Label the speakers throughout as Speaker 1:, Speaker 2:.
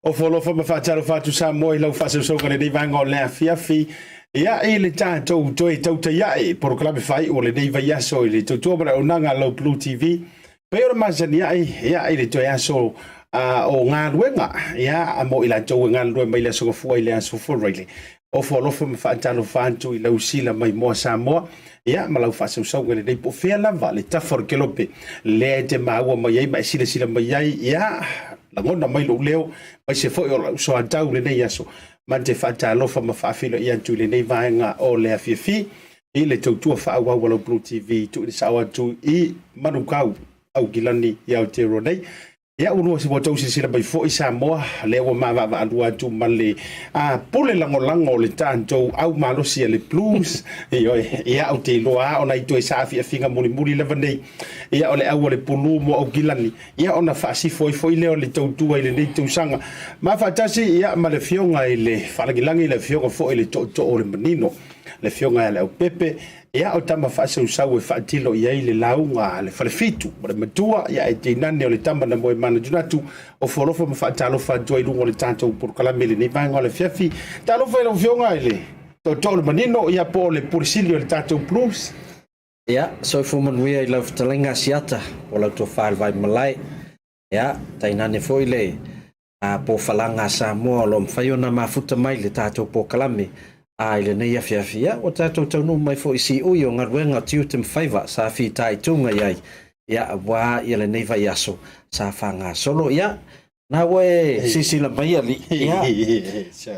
Speaker 1: Ofo alofa ma faatalofa atu Samoa i lau faasausauga lenei vaega o le afiafi. Ia i le tatou toe tautaiae polokalame faaiu o lenei vaiaso i le tautua ma le auaunaga a lau Blue TV. Pei ona masani ai ia i le toe aso o galuega ia mo i latou e galulue mai le aso Gafua i le aso Faraile. Ofo alofa ma faatalofa atu i lau sila mai moa Samoa ia ma lau faasausauga i lenei po o fea lava le tafa o le kelope lea e te maua mai ai ma e silasila mai ai ia lagona mai lou leo aemaise foi o lau soatau i lenei aso ma te faatalofa ma faafeiloai atu i lenei vaega o le afiafi i le tautua faaauau a lau Blue TV tuuina sao atu i Manukau Aukilani i Aotearoa nei. Ia ua lua ua tou silasila mai foi Samoa, lea ua mavaavaalua atu ma le a, pule lagolago o le tatou au malosi a le Blues. Ioe, ia ou te iloa lava ona i toe saafiafiga mulimuli lava nei, ia o le au a le pulu mo Aukilani, ia ona faasifo ai foi lea o le tautua i lenei tausaga. Ma faatasi ia ma le Afioga i le Faalagilagi, le Afioga foi i le Tootoo o le Manino, le Afioga ia Leaupepe, Ia, o tama faasausau e faatino i ai le lauga a le Falefitu ma le Matua, ia ae tainane o le tama na moe manatunatu, ofo alofa ma faatalofa atu ai i luga o le tatou polokalame i lenei vaega o le afiafi. Talofa i lau Afioga i le Tootoo o le Manino, ia po o le Pule Sili o le tatou Blues.
Speaker 2: Ia, soifua manuia i lau fetalaiga Asiata, po o lau tofa i le Vaimalae. Ia, tainane foi le pofalaga a Samoa o lo o mafai ona mafuta mai le tatou polokalame a i lenei afiafi. Ia, ua tatou taunuu mai foi i siui o galuega o tiute ma faiva sa fitaituga i ai, ia, aua ia lenei vaiaso sa faagasolo. Ia, na ua e silasila mai alii, ia,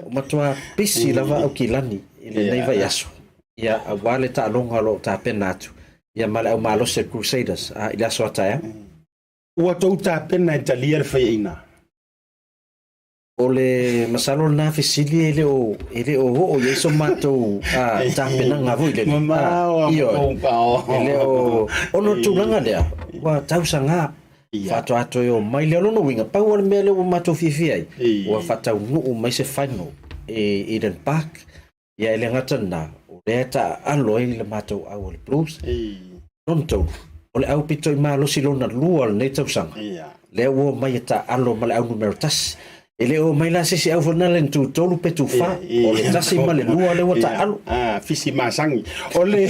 Speaker 2: ua matua pisi lava Aukilani i lenei vaiaso, ia, aua le taaloga o lo o tapena atu, ia, ma le au malosi a le Crusaders i le aso a taeao.
Speaker 1: Ua tou tapena e talia le faiaina.
Speaker 2: O le masalo lena fesili e le o e le o oo i ai so matou tapenaga foi lele.
Speaker 1: Mamao a
Speaker 2: Ioe. E le o ona o le tulaga lea ua tausaga faatoa toe o mai lea. O lona uiga pau lava le mea lea ua matou fiafia ai ua faataunuu mai se final i Eden Park. Ia e le gata lena, o lea e taaalo ai le matou au o le Blues. Lona tolu, o le au pito i malosi lona lua o lenei tausaga, lea ua omai e taaalo ma le au numera tasi. E le o mai la se isi au foi lena le tu tolu pe tu fa. O le tasi ma le lua lea ua taaalo.
Speaker 1: Fisi masani. O le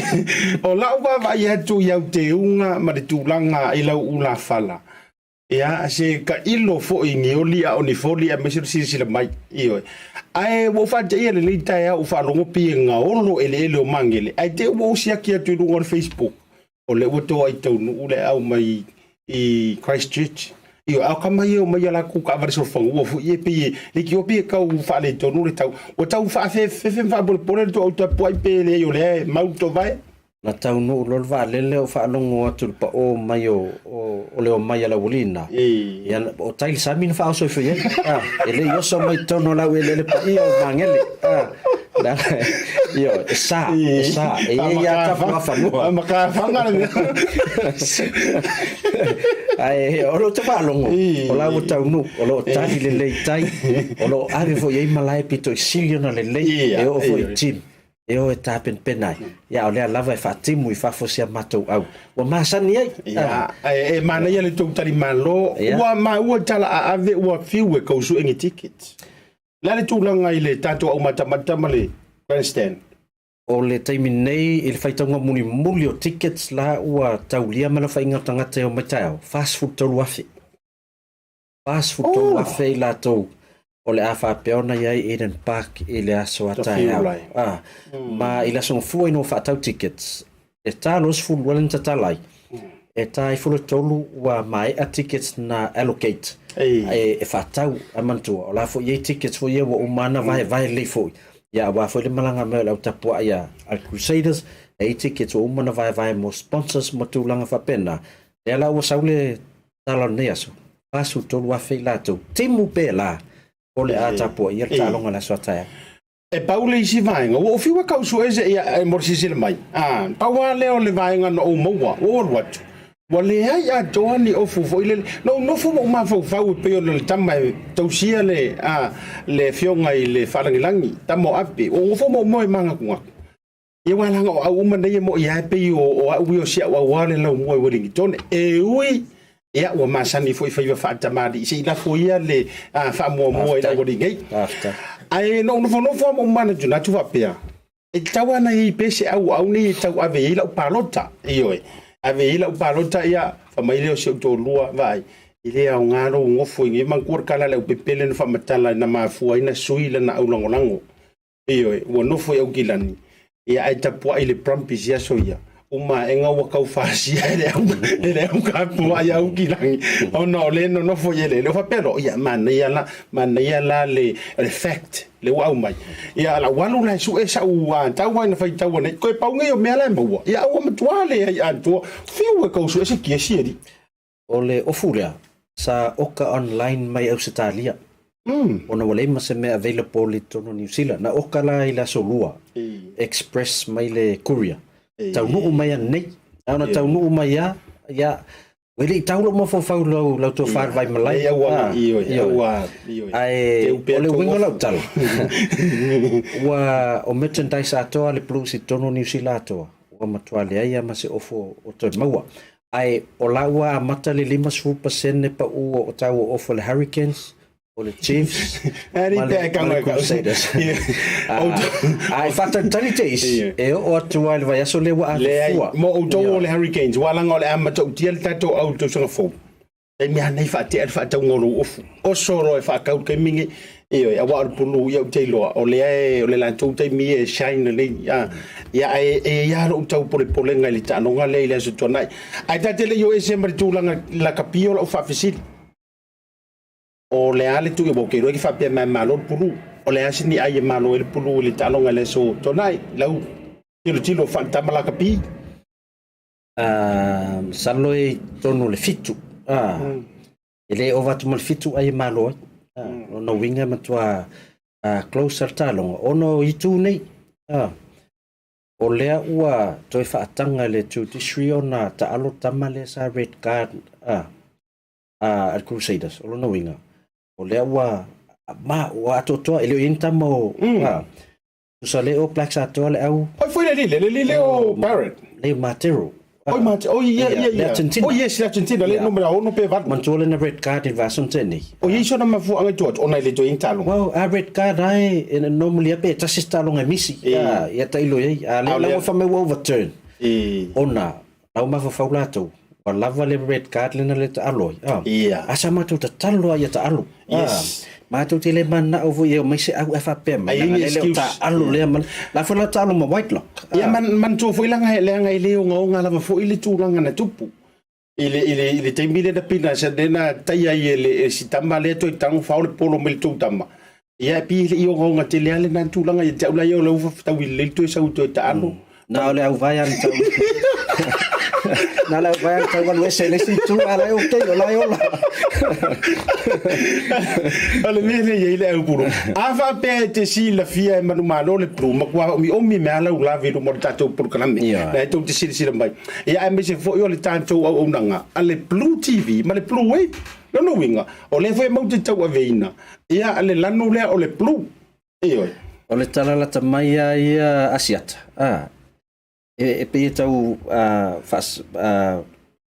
Speaker 1: o lau vaavaai atu i au teuga ma le tulaga i lau ulafala, ia, se tailo foi ni oli a o ni foli aemaise o le silasila mai. Ioe. Ae ua ou faateia lenei taeao ua faalogo pei e gaolo eleele o Magele, ae te i ua ou siaki atu i luga o le Facebook, o lea ua toa i taunuu le aau mai i Christchurch. Ioe, a o tama ia e omai ia latou taavale solofanua foi ia e pei e leitioa pei e tau faaletonu le tau. Ua tau faafefefe ma faapolepole le tuaau tapuai pe leai o lea e mau le tovae.
Speaker 2: Na taunuu loa le vaalele o faalogo atu i le pao mai o o le omai a le aualii na, ia o tai le sami na faaoso ifo i ai. E le i oso mai totonu o le aueleele paia o Magele. Leaga, ioe, e sa, e sa, e i ai lava tapuafanua.
Speaker 1: Makafaga le mea.
Speaker 2: Ae o lou faalogo, o la ua taunuu, o lo o tali lelei i tai, o lo o ave foi i ai malae pito i sili ona lelei, e oo foi i gym. E o e tapenapena ai, ia a o lea lava e faatimu i fafo si a matou au ua masani ai.
Speaker 1: Ia, e manaia le tou tali malo, ua maua tala a ave ua fiu e kou sue ni tickets. O le a le tulaga i le tatou aumatamata ma le grandstand?
Speaker 2: O le taimi nei i le faitauga mulimuli o tickets la ua taulia ma le aofaiga o tagata e omai taeao, 43,000. 43,000 i latou o le a faapea ona i ai Eden Park i le aso a taeao. Ma i le aso Gafua ina ua faatau tickets, e ta 22 lea na tatala ai, e ta ifo le tolu ua maea tickets na allocate e faatau. Ae manatua, o la foi e i ai tickets foi ia ua uma lava ona vaevae lelei foi, ia aua foi le malaga mai o le au tapuai a Crusaders, e i ai tickets ua uma ona vaevae mo sponsors ma tulaga faapena. Lea la ua sau le tala o lenei aso, 43,000 i latou, timu pēlā o le a tapuaia le taaloga i le aso a taeao.
Speaker 1: E pau le isi vaega, ua ou fiu e tau sue se ia e mo le silasila mai. A, pau lava lea o le vaega na ou maua, ua ou alu atu, ua leai atoa ni ofu foi lele. Na ou nofo ma ou mafaufau e pei ona le tama e tausia le, a, le afioga i le Faalagilagi, tama o Ape, ua ou nofo ma ou moe manatunatu. Ia aua leaga o au uma nei e moi lava e pei o au ia o si au auā le laumua i Welingitone. E ui, ia ua masani foi faiva faatamalii se i lafo ia le faamuamua i le aualii nei. Ae na ou nofonofo lava ma ou manatunatu faapea, e tatau lava ona i ai pea se au o au nei e tau ave i ai lau palota. Ioe, ave i ai lau palota, ia fai mai lea o si ou toalua, vaai, e le aoga lou nofo i nei. Manatua le tala a le aupepele na faamatala na mafua ai ona sui lana aulagolago. Ioe, ua nofo i Aukilani, ia ae tapuai i le Brumbies i aso ia, uma aega ua tau fasia e le au, e le au tapuai a Aukilani, ona o lea e nonofo i eleele. O faapea loa, ia manaia la, manaia la le, le fact lea ua aumai. Ia o lau alu la e sue sau tau lava ina faitau nei, toe pau nei o mea la e maua, ia a ua matua leai atoa, fiu e tau sue se kiasi alii.
Speaker 2: O le ofu lea, sa oka online mai Ausetalia, ona ua leai ma se mea available i totonu o Niu Sila. Na oka la i le aso Lua, express mai le courier, taunuu mai ananei. A ona taunuu mai lava, ia, ua le i tau lou mafaufau i lau tofa i le Vaimalae. Ae o le uiga o lau tala, ua o merchandise atoa a le Blues i totonu o Niu Sila atoa, ua matua leai lava ma se ofu o toe maua. Ae o la ua amata le 50% pau o tau o ofa le Hurricanes, o le Chiefs, ma le Crusaders. Ae faatalitali te isi, e oo atu lava i le vaiaso lea ua ave fua.
Speaker 1: Mo outou o le Hurricanes, ua laga o le a matautia le tatou au i le tausaga fou. Taimi lava nei faatea le faatauga o lou ofu. Oso loa e faatau le taimi lenei. Ioe, aua o le pulu, ia ou te iloa, o lea e, o le latou taimi ia e shine lelei. A, ia, ae e i ai lava lou tau polepolega i le taaloga lea i le Aso Tuanai. Ae ta te le i o ese ma le tulaga lakapi o lau faafesili. O le a le tui, aua ou te iloa e te faapea mai e malo le pulu. O le a se ni ai e malo ai le pulu i le taaloga i le Aso Tuanai, lau tilotilo faaletama lakapi?
Speaker 2: Masalo e i totonu o le fitu. E le ova atu ma le fitu ai e malo ai. Lona uiga e matua close le taaloga ona o itu nei. O lea ua toe faataga e le judiciary ona taalo tama lea sa red card a le Crusaders. O lona uiga, o lea ua ma ua atoatoa, e le o i ai ni tama o tusa le All Blacks atoa le au.
Speaker 1: Oi foi le lile, le lile o Barrett.
Speaker 2: Le Matero.
Speaker 1: Oi ma oi ia ia
Speaker 2: Le
Speaker 1: ia.
Speaker 2: Argentina.
Speaker 1: Oi yes, le Argentina le numera 6 pe 8.
Speaker 2: Manatua lena red card i le vaiaso na tea nei.
Speaker 1: O iai sona mafuaaga i tua atu ona e le toe i ai ni taaloga.
Speaker 2: Well, a red card ae e normally a pe tasi se taaloga e misi. Ia tailo i ai. A lea la ua fai mai ua overturn. Ona la ua mafaufau latou ua lava le red card lena le taalo ai. A sa matou tatalo lava ia taalo.
Speaker 1: Yes.
Speaker 2: Matou te le manao foi e omai se au ae faapea mai,
Speaker 1: Ai
Speaker 2: leaga
Speaker 1: ni
Speaker 2: lea e le o
Speaker 1: excuse.
Speaker 2: taalo lea ma le, la foi la taalo ma Whitelock.
Speaker 1: Ia man, manatua foi leaga, leaga e le ogaoga lava foi le tulaga na tupu. I le, i le, i le taimi lea na pina, sa lea na taia ai e le, e si tama lea toe tago fao le polo mai le tou tama. Ia e pei e le i ogaoga tele lava lena tulaga ia te au la ia o lea ua fetaui lelei le toe sau toe taalo.
Speaker 2: Na o le auvae lava na tau Na o le auvae lava na tau alu ese i le isi itu, a o la e okay, o la e ola.
Speaker 1: O le mea lea e i ai le au pulu. A faapea e te silafia e manumalo le pulu, matua omiomi mea lau lave i luma o le tatou polokalame. La e tou te silasila mai. Ia aemaise foi o le tatou auaunaga a le Blue TV ma le Blue Wave. Lona uiga, o lea foi e matou te tauaveina ia le lanu lea o le Blue. Ioe.
Speaker 2: O le tala lata mai a ia Asiata, a, e, e pei e tau a, faas, a,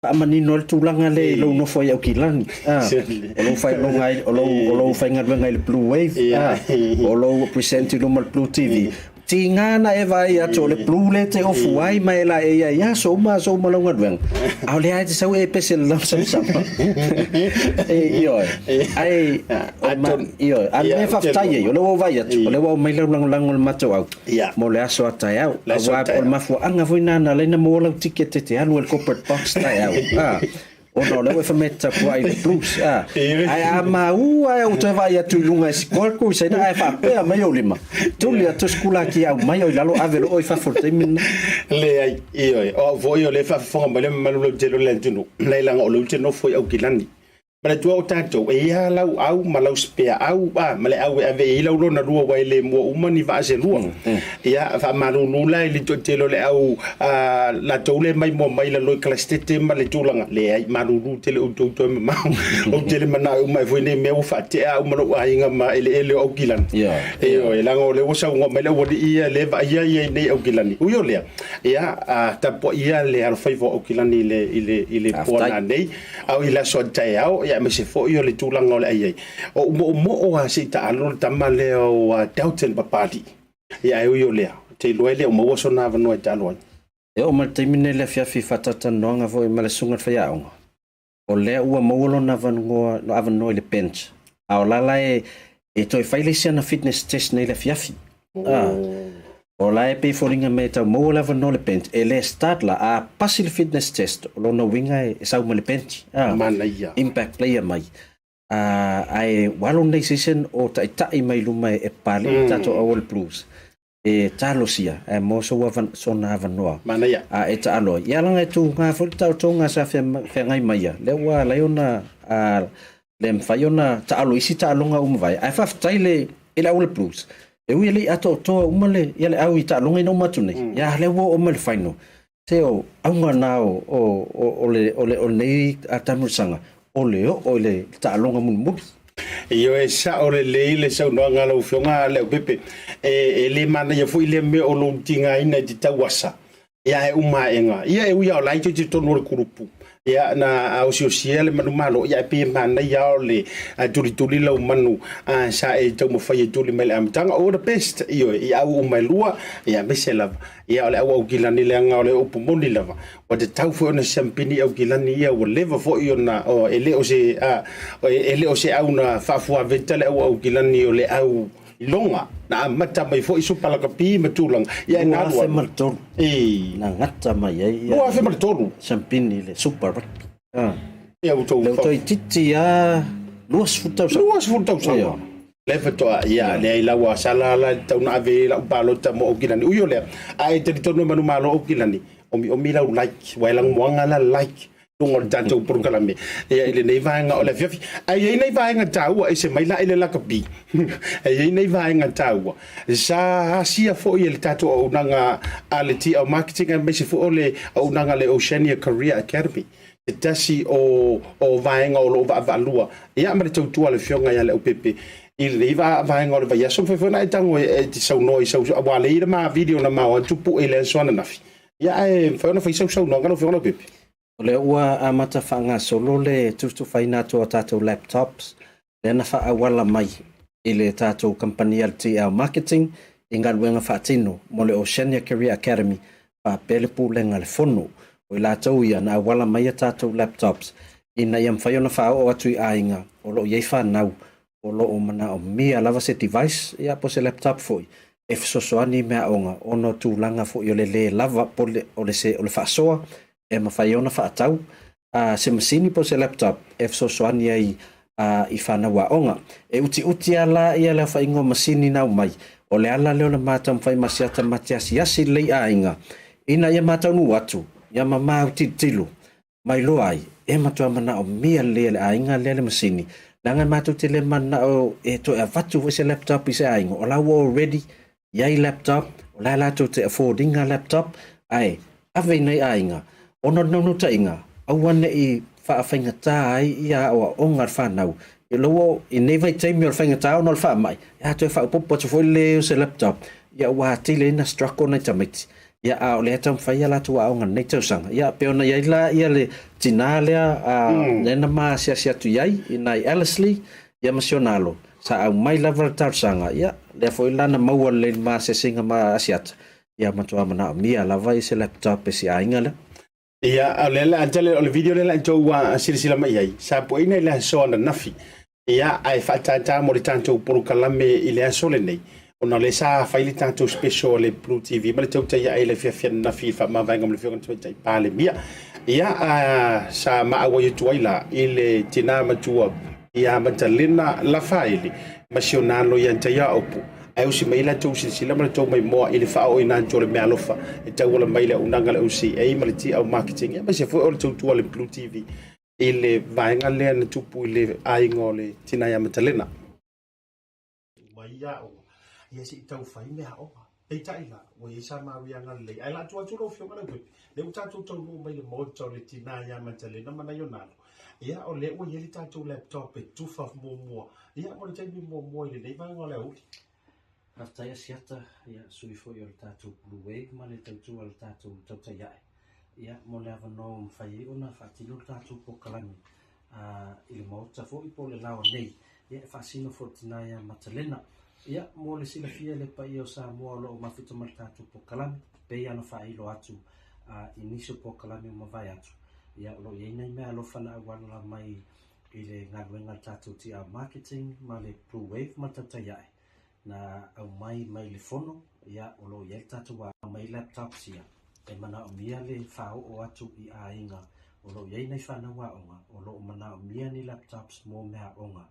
Speaker 2: faamanino ai le tulaga lea i lou nofo ai Aukilani, a, o lou faailoga ai, o lou, o lou faigaluega i le Blue Wave, a, o lou present i luma o le Blue TV. Tiga na e vaai atu o le Blue lea e te ofu ai ma e laei ai i aso uma aso uma lau galuega, a o lea lava e te sau e pese i le lamasamasama. Ioe. Ae, ioe, a o le mea e faafetai ai, o lea ua ou vaai atu, o lea ua aumai lau lagolago i le matou au mo le aso a taeao. Aua o le mafuaaga foi lena na ala ai ona maua lau ticket e te alu ai i le corporate box taeao, ona o lea ua e fai mai e te tapuai i le Blues, a. Ae a maua lava ua toe vaai atu i luga i si Gold Coast ae faapea mai ou lima, tuli atu si kulaki e aumai au i lalo ave loa oe i fafo i le taimi lena.
Speaker 1: Leai, ioe, o au foi o lea e faafofoga mai le mamalu lautele o le atunuu, leaga o lea ou te nofo i Aukilani. Manatua o tatou, e i ai lava lau au ma lau spare au, a, ma le au e ave i ai lau lona lua aua e le mua uma ni vaa se lua. Ia, faamalulu la i le toatele o le au, a, latou lea e maimoa mai i lalo i Kalastete ma le tulaga, leai, malulu tele outou toe mamao. Ou te le manao e uma ae foi nei mea ua faatea au ma lou aiga ma eleele o Aukilani. Ioe, leaga o lea ua saunoa mai le aualii ia, lea e vaaia ia i nei Aukilani. Ui o lea, ia, a, tapuaia le alofaiva o Aukilani i le, i le, i le po a nanei. Ao i le aso a taeao, ia aemaise foi o le tulaga o le ai ai. O umoomoo a se i taalo le tama lea o Dalton Papali'i. Ia ae ui o lea, ou te iloa e le o maua sona avanoa e taalo ai.
Speaker 2: E oo mai le taimi nei i le afiafi i faatalatalanoaga foi ma le susuga i le faiaoga, o lea ua maua lona avanoa, avanoa i le bench, a o la la e, e toe fai le isi ana fitness test nei i le afiafi. Ah, o la e pei e foliga mai e tau maua le avanoa o le bench, e le start la, a pasi le fitness test, o lona uiga e sau mai le bench. Ah,
Speaker 1: Manaia.
Speaker 2: Impact player mai. Ah, ae ua alu lenei season o taitai mai luma e papalii le tatou au o le Blues. E talosia ae maua sou sona avanoa.
Speaker 1: Manaia.
Speaker 2: A e taalo ai. Ia leaga e tuga foi le taotoga sa feagai mai ia, lea ua ala ai ona le mafai ona taalo i isi taaloga ua mavae. Ae faafetai le i le au o le Blues, e ui e le i atoatoa uma le ia le au i taaloga ina uma atu nei, ia lea ua oo mai le final. Se o auga na o o o le o le o lenei taamilosaga, o le oo i le taaloga mulimuli.
Speaker 1: Ioe, sao lelei le saunoaga a lau Afioga Leaupepe. E le manaia foi lea mea o lou tigaina i te tauasa, ia ae uma aega. Ia e ui lava o la e toeitiiti i totonu o le kulupu, ia na osiosia le manumalo, ia ae pei e manaia lava o le tulituli lau manu sa e taumafai e tuli mai le amataga. All the best, ioe, i au uma e lua, ia aemaise lava Ia, o le au Aukilani leaga o le upu moni lava, ua tatau foi ona siampini Aukilani ia, ua leva foi ona, o, e le o se, a, e le o se au na faafuaveta le au Aukilani o le au iloga, na amata mai foi Supa Lakapi ma tulaga, ia e na alu alu.
Speaker 2: 2003.
Speaker 1: I.
Speaker 2: Na gata mai ai ia.
Speaker 1: 2003.
Speaker 2: Siampini le Supa Rugby. A.
Speaker 1: Ia ua tou.
Speaker 2: Lea ua toeitiiti lava 20 tausaga.
Speaker 1: 20 tausaga. Lea faatoa, ia, leai la ua sala la tau na ave lau palota mo Aukilani. Ui o lea, a e talitonu e manumalo Aukilani, omiomi lau like, ua e lagomoaga la like luga o le tatou polokalame ia i lenei vaega o le afiafi. Ae i ai nai vaega taua, ese mai la i le lakapi, e i ai nai vaega taua sa asia foi e le tatou auaunaga a le TL Marketing aemaise foi o le auaunaga a le Oceania Career Academy. se tasi o o vaega o lo o vaavaalua ia ma le tautua a le Afioga ia Leaupepe i lenei vaega o le vaiaso. Mafai foi ona e tago e te saunoa i sau aua lea i le ma video na ma o atu pue i le aso ananafi. Ia, ae mafai ona fai sau saunoaga lau Afioga Leaupepe.
Speaker 2: O lea ua amata faagasolo le tufatufaina atu o tatou laptops lea na faaauala mai i le tatou kamupani a le TL Marketing i galuega faatino mo le Oceania Career Academy faapea le Pulega a le Fono. O i latou ia na auala mai a tatou laptops ina ia mafai ona faaoo atu i aiga o lo o i ai fanau o lo o manaomia lava se device ia po o se laptop foi e fesoasoani i meaaoga ona o tulaga foi o le lē lava po o le se o le faasoa e mafai ai ona faatau se masini po o se laptop e fesoasoani ai i fanau aoga. E utiuti lava la ia le aofaiga o masini na aumai, o le ala lea o le ma taumafai ma siata ma te asiasi lelei i aiga ina ia ma taunuu atu ia ma mau tilotilo ma iloa ai e matua manaomia lelei e le aiga lea le masini, leaga matou te le mananao e toe avatu foi se laptop i se aiga, o la ua already i ai laptop, o la e latou te afford ina laptop, ae ave i nai aiga, ona o le naunautaiga, aua ne i faafaigata ai ia aoaoga a le fanau. I lou, i nei vaitaimi o le faigata ona o le faamai, a toe faaopoopo atu foi le o se laptop, ia ua atili ai ona struggle nai tamaiti. Ia, a o lea e taumafai a latou aoga i lenei tausaga. Ia, pei ona i ai la ia le tinā lea, lea na ma asiasi atu i ai i nai Ellerslie, ia ma si ona alo, sa aumai lava le talosaga, ia, lea foi la na maua lelei i le ma asiasiga ma Asiata, ia matua manaomia lava i se laptop e si aiga lea.
Speaker 1: Ia, o le o le video lea la outou silasila mai ai, sa pueina i le aso ananafi. Ia, ae faatātā mo le tatou polokalame i le aso lenei, ona o lea sa fai le tatou special a le Blue TV ma le tautai ae i le afiafi ananafi i le faamavaega ma le Afioga i le Tamaitai Palemia. Ia, sa maauai atu ai la i le tinā matua ia Matalena Lafaele ma si ona alo ia Taiaopo, ae usi mai la tou silasila ma le tou maimoa i le faaooina atu o le meaalofa e tauala mai le auaunaga a le OCA ma le TL Marketing, aemaise foi o le tautua a le Blue TV i le vaega lea na tupu i le aiga o le tina ia Matalena. Uma i aoga, ia se i tau fai meaaoga. Peitai la, ua i ai sa maui agalelei. Ae la atu atu lau Afioga Leaupepe, lea ua tatou taunuu mai le maota o le tina ia Matalena ma nai ona alo. Ia, o lea ua i ai le tatou laptop e tufa muamua, ia, mo le taimi muamua i lenei vaega o le aoauli.
Speaker 2: Faafetai Asiata, ia, sui foi o le tatou Blue Wave ma le tautua a le tatou tautai ae. Ia, mo le avanoa ua mafai ai ona faatino le tatou polokalame i le Maota foi po o le laoa nei, ia, e faasino foi i le tina ia Matalena. Ia, mo le silafia e le paia o Samoa o lo o mafuta ma le tatou polokalame, e pei lava ona faailo atu i nisi o polokalame ua mavae atu, ia, o lo o i ai nai meaalofa na auala mai i le galuega a le tatou TR Marketing ma le Blue Wave ma le tautai ae. na aumai mai le fono, ia, o lo o i ai le tatou aumai laptops ia, e manaomia le faaoo atu i aiga o lo o i ai nai fanau aoga o lo o manaomia ni laptops mo meaaoga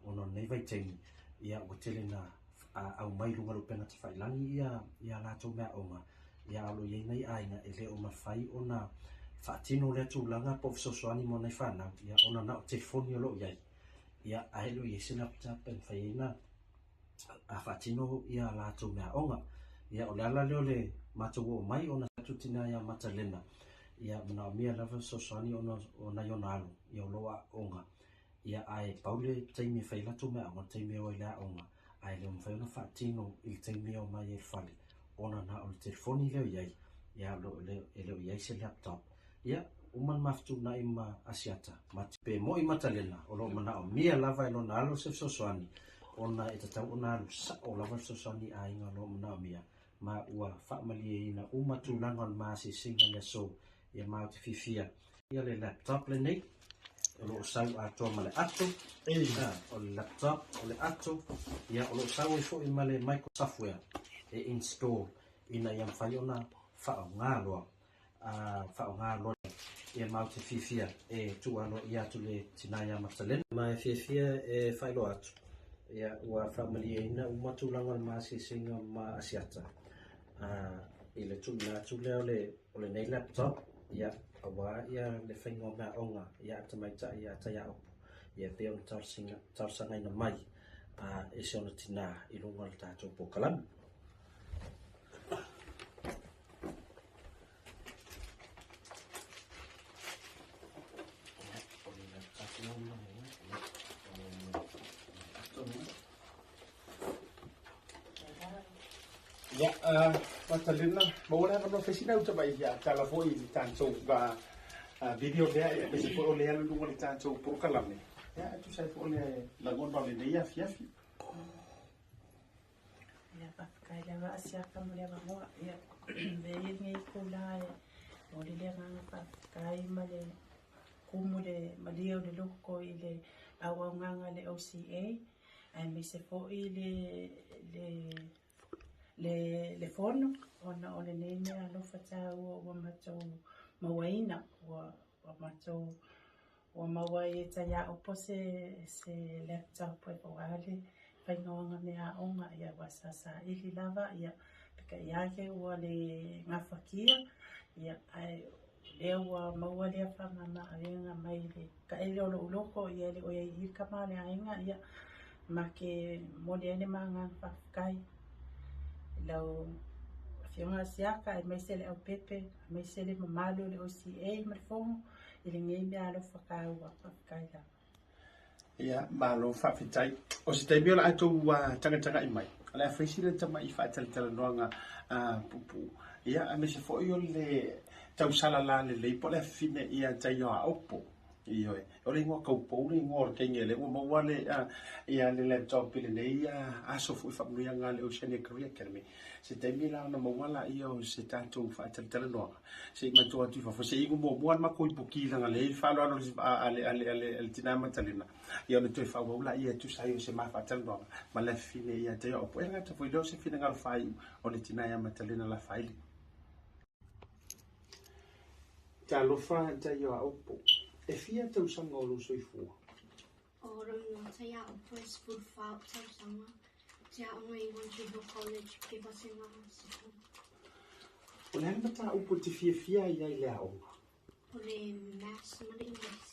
Speaker 2: ona o lenei vaitaimi, ia, ua tele na aumai i luga o le upega tafailagi ia ia latou meaaoga, ia, a o lo o i ai nai aiga e le o mafai ona faatino lea tulaga po o fesoasoani mo nai fanau, ia, ona na o telefoni o lo o i ai, ia, ae le o i ai se laptop e mafai ai ona a faatino ia latou meaaoga. Ia, o le ala lea o le matou oo mai ona atu tina ia Matalena, ia manaomia lava fesoasoani ona o nai ona alo, ia o lo o aoga. Ia, ae pau le taimi e fai ai latou meaaoga, o le taimi e o ai i le aoga, ae le o mafai ona faatino i le taimi e omai ai i le fale, ona na o le telefoni lea o i ai, ia, e le o i ai se laptop. Ia, uma le ma fetuunai ma Asiata, ma pe mo'i Matalena, o lo o manaomia lava e lona alo se fesoasoani, ona e tatau ona alu sa'o lava le fesoasoani i aiga o lo o manaomia, ma ua faamalieina uma tulaga o le ma asiasiga i le aso, ia ma ou te fiafia. Ia le laptop lenei, o lo o sau atoa ma le ato, o le laptop, o le ato, ia o lo o sau ai foi ma le micro software e install ina ia mafai ona faaaoga loa. a faaaoga loa ia ma ou te fiafia e tuu aloaia atu le tina ia Matalena. Ma e fiafia e faailoa atu, ia ua faamalieina uma tulaga o le ma asiasiga ma Asiata i le tuuina atu lea o le o lenei laptop, ia aua ia le faiga o meaaoga ia a tamaitai ia Taiaopo, ia e pei ona talosagaina mai e si ona tina i luga o le tatou polokalame.
Speaker 1: Ia, Matalena, maua le avanoa fai sina uta mai ia tala foi i le tatou video lea, aemaise foi o le alu i luga o le tatou polokalame. Ia, e tusa ai foi o le lagona o lenei afiafi.
Speaker 3: Ia, faafetai lava Asiata mo le avanoa. Ia, avea ia lenei itula e momoli le agaga faafetai ma le kumu le malie o le loto i le auaunaga a le OCA, aemaise foi le le le le fono ona o lenei mea alofa taua ua matou mauaina ua ua matou Ua maua ai e Taiaopo se se laptop aua le faiga o ana meaaoga, ia aua sa saili lava, ia peitai ane ua le gafatia, ia ae o lea ua maua lea faamama-avega mai le taele o lou loto, ia e le o i ai i i le tama a le aiga, ia ma te momoli ai le ma agaga faafetai i lau Afioga Asiata aemaise le aupepe, aemaise le mamalu o le OCA ma le Fono. i lenei mea alofa taua. Faafetai lava.
Speaker 1: Ia, malo faafetai. O se taimi o le a tou tagatagai mai, o le a fai sina tamai faatalatalanoaga puupuu. Ia, aemaise foi o le tausala lalelei po o le afifine ia Taioaopo. Ioe. O le igoa taupou le igoa o le teine lea ua maua le, ia le laptop i lenei aso foi faamanuiaga a le Oceania Career Academy. Se taimi la ona maua laia o se tatou faatalatalanoaga, se i matou atu i fafo, se i inu muamua le matou ipuki leaga lea e i le faaaloalo a le tina Matalena, ia ona toe faaauau laia e tusa ai o se ma faatalanoaga ma le afifine ia te ia Opo. E le gata foi lea o se finagalo faaiu o le tina ia Matalena Lafaele. Talofa Taioa Opo, e fia tausaga o lou soifua?
Speaker 4: O lou igoa Taiaopo e 14 ou tausaga, te aoga i One Tree Hill College ke vasega sefulu.
Speaker 1: O le a le mataupu e te fiafia ai ai i le aoga?
Speaker 4: O le Maths ma le English.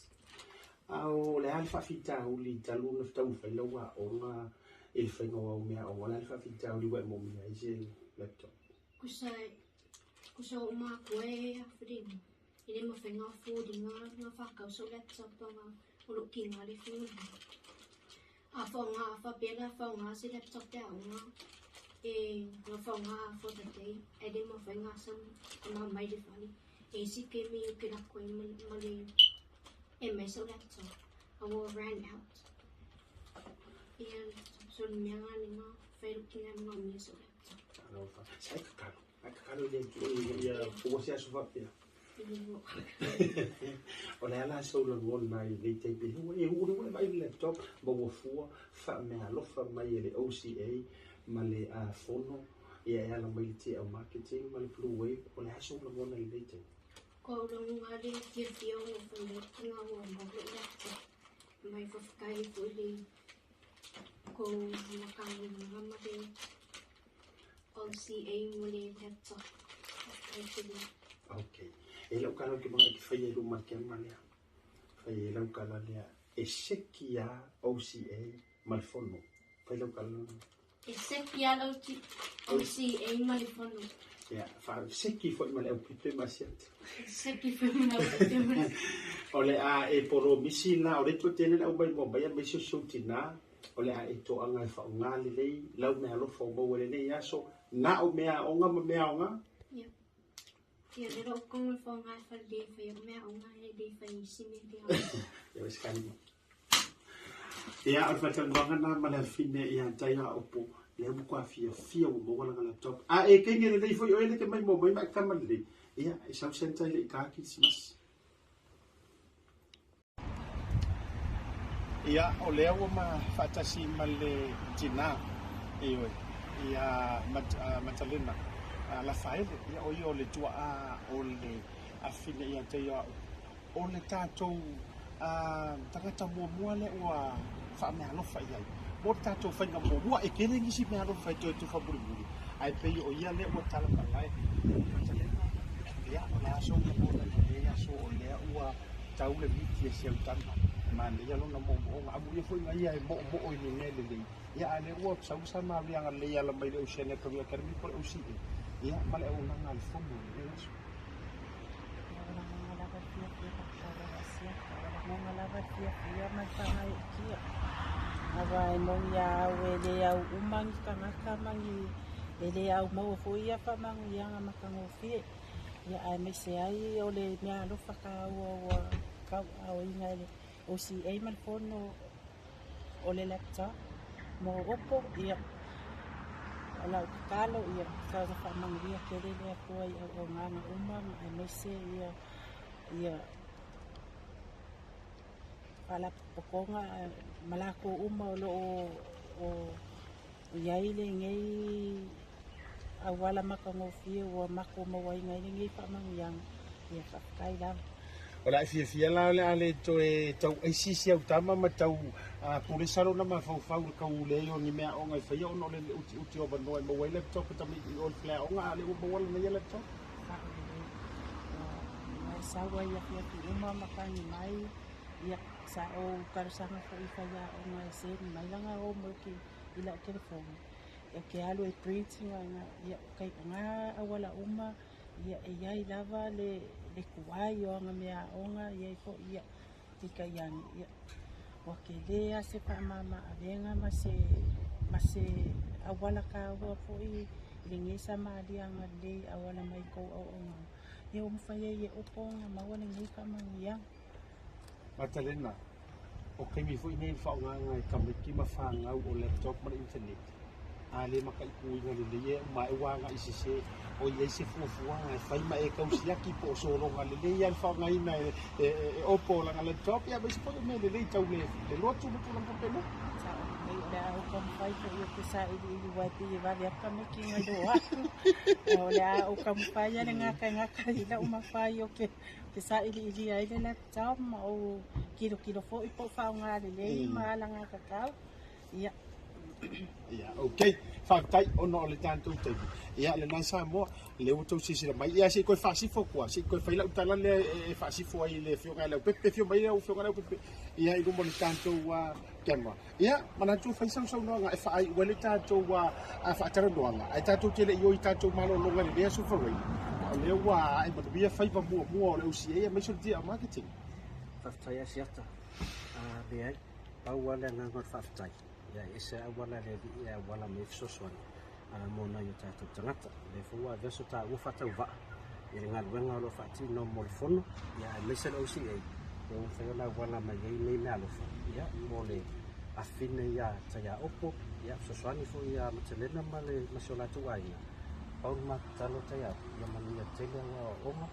Speaker 1: A o le a le faafitauli talu ona taumafai lau aoga i le faiga o au meaaoga, o le a le faafitauli ua e moomia ai se laptop?
Speaker 4: Kusa, kusa o matua e awhiringa. E le mafai nga afford i nga nga whakau so laptop nga o lo ki nga le phone. A whaonga a whapea la whaonga se laptop te aonga e nga whaonga for the day e le mafai nga sam ma mai le fale. E isi ke mi o ke lako e ma le e mai so laptop. A ua ran out. Ia so le mea nga ni nga whai ki nga mga mea so laptop.
Speaker 1: Alofa. Sa e kakalo. A tatalo i le Atua ina ia poua se aso faapea. O le a la sou lagona i lenei taimi, ua e ulu e vaai i le laptop ma ua fua faameaalofa mai e le OCA ma le Fono ia e ala mai le TL Marketing ma le Blue Wave. O le a sou lagona i lenei taimi?
Speaker 4: Ko au lagona le fiafia o fai mai ki nga ua mau lou laptop mai faafetai ai foi le kou Matagaluega ma le OCA mo le laptop. Faafetai tele.
Speaker 1: Ok. E lau kala ou te manao e te faia i luma le kema lea. Fai e lau kala lea. E seki a OCA ma le fono. Fai lau kala lena.
Speaker 4: E seki a lau OCA ma le fono.
Speaker 1: Ia, fa seki foi ma le aupipe ma asiata.
Speaker 4: E seki foi ma le aupipe ma asiata.
Speaker 1: O le a e polomisi la, o le tua tele le au mai mua mai a mai si ou tina. O le a e toaga e faaaoga lelei lau meaalofa ua maua i lenei aso, na o meaaoga ma meaaoga.
Speaker 4: Ia. Ia, le lou kogo e faaaoga e fale le fai o meaaoga e le fai isi mea le aoga.
Speaker 1: Ia, o se kalima. Ia, o le faatalanoaga lena ma le afine ia Taia Opo, lea ua matua fiafia ua maua lana laptop. A e teine lelei foi oe le te mai mua mai ma e tama lelei, ia, e sau Santa e le i ta Kerisimasi. Ia, o lea ua ma faatasi ma le tina, ioe, ia Matalena Lafaele, ia o ia o le tuaa o le afine ia te ia au. O le tatou tagata muamua lea ua faameaalofa i ai mo le tatou faiga muamua. E tele nisi meaalofa e toe tufa mulimuli, ae pei o ia lea ua tala malae. Matalena, ia, o le a sou lagona i lenei aso o lea ua Tau le miti e si autaga, manaia lona moomooga, amuia foi na ia e moomoo i ni mea lelei, ia a o lea ua sau sa maliaga lelei e ala mai le Oceania Career Academy po o le OCA, ia ma le auaunaga a le Fono i lenei aso.
Speaker 3: Ia ua lagona lava le fiafia faapitoa lava a Siata, ua lagona lava le fiafia ma le faagaeetia. Aua e moni a au e le au uma ni tagata ma ni. E le aumaua foi ia faamanuiaga matagofie, ia aemaise ai o le meaalofa taua ua tauaaoina e le OCA ma le Fono o le laptop mo Opo, ia o lau tatalo ia tau faamanuia tele le Atua i auaunaga uma aemaise ia ia faalapotopotoga ma latou uma o lo o i ai lenei auala matagofie ua matou mauaina ai lenei faamanuiaga, ia faafetai lava.
Speaker 1: O le a e fiafia la o le a le toe tau aisi si au tama ma tau pulesa lona mafaufau i le tau leai o ni meaaoga e faia ona o le utiuti o avanoa e maua ai laptop e tamaiti i o i le faleaoga a o lea ua maua lana ia laptop?
Speaker 3: Saolelei. Ua sau ai afiafi uma ma tagi mai, ia sa ou talosaga foi i faiaoga e send mai lana homework i lau telefoni ou te alu e print ia na auala uma ia e i ai lava le tuai o ana meaaoga e i ai foi ia peitai ane ia ua tele lava se faamama-avega ma se ma se auala taua foi i lenei Samaria agalelei e auala mai i tou auaunaga ia ua mafai ai e Opo ona maua lenei faamanuiaga.
Speaker 1: Matalena, o taimi foi nei i le faaaogaina e tamaiti ma fanau o laptop ma le internet, a le mataituina lelei e uma ae ua agai sese, o i ai se fuafuaga e fai ma e tau siaki po o sologa lelei lava le faaaogaina e Opo o lana laptop, aemaise foi o mea lelei tau le lotu ma tulaga faapena.
Speaker 3: Sao lelei, o le a ou taumafai foi ou te sailiili aua e pei e vave atu tamaiti nai lo au. O le a ou taumafai lava le gataigata i lau mafai ou te sailiilia ai le laptop ma ou tilotilo foi po o faaaoga lelei ma alagatatau. Ia.
Speaker 1: Ia, okay. Faafetai ona o le tatou taimi. Ia, lena Samoa, lea ua tou silasila mai. Ia, se i toe faasifo atu lava, se i toe fai lau tala lea e faasifo ai i le Afioga ia Leaupepe. Afio mai lau Afioga Leaupepe, ia, i luma o le tatou camera. Ia, manatu e fai sau saunoaga e faaiu ai le tatou faatalanoaga, ae tatou te le i o i tatou malologa i lenei aso Farei, o lea ua ae manuia faiva muamua o le OCA aemaise o le DL Marketing.
Speaker 2: Faafetai Asiata. Leai, pau lava le agaga o le faafetai, ia e ese auala a le Alii e auala mai ai fesoasoani mo nai o tatou tagata. O lea foi ua avea so taua faatauvaa i le galuega o lo o faatino mo le Fono, ia aemaise le OCA, ia ua mafai ona auala mai ai nei meaalofa, ia mo le afafine ia Taiaopo, ia fesoasoani foi ia Matalena ma le ma si o latou aiga. Pau le matou tatalo Taiaopo, ia manuia tele au aoaoga,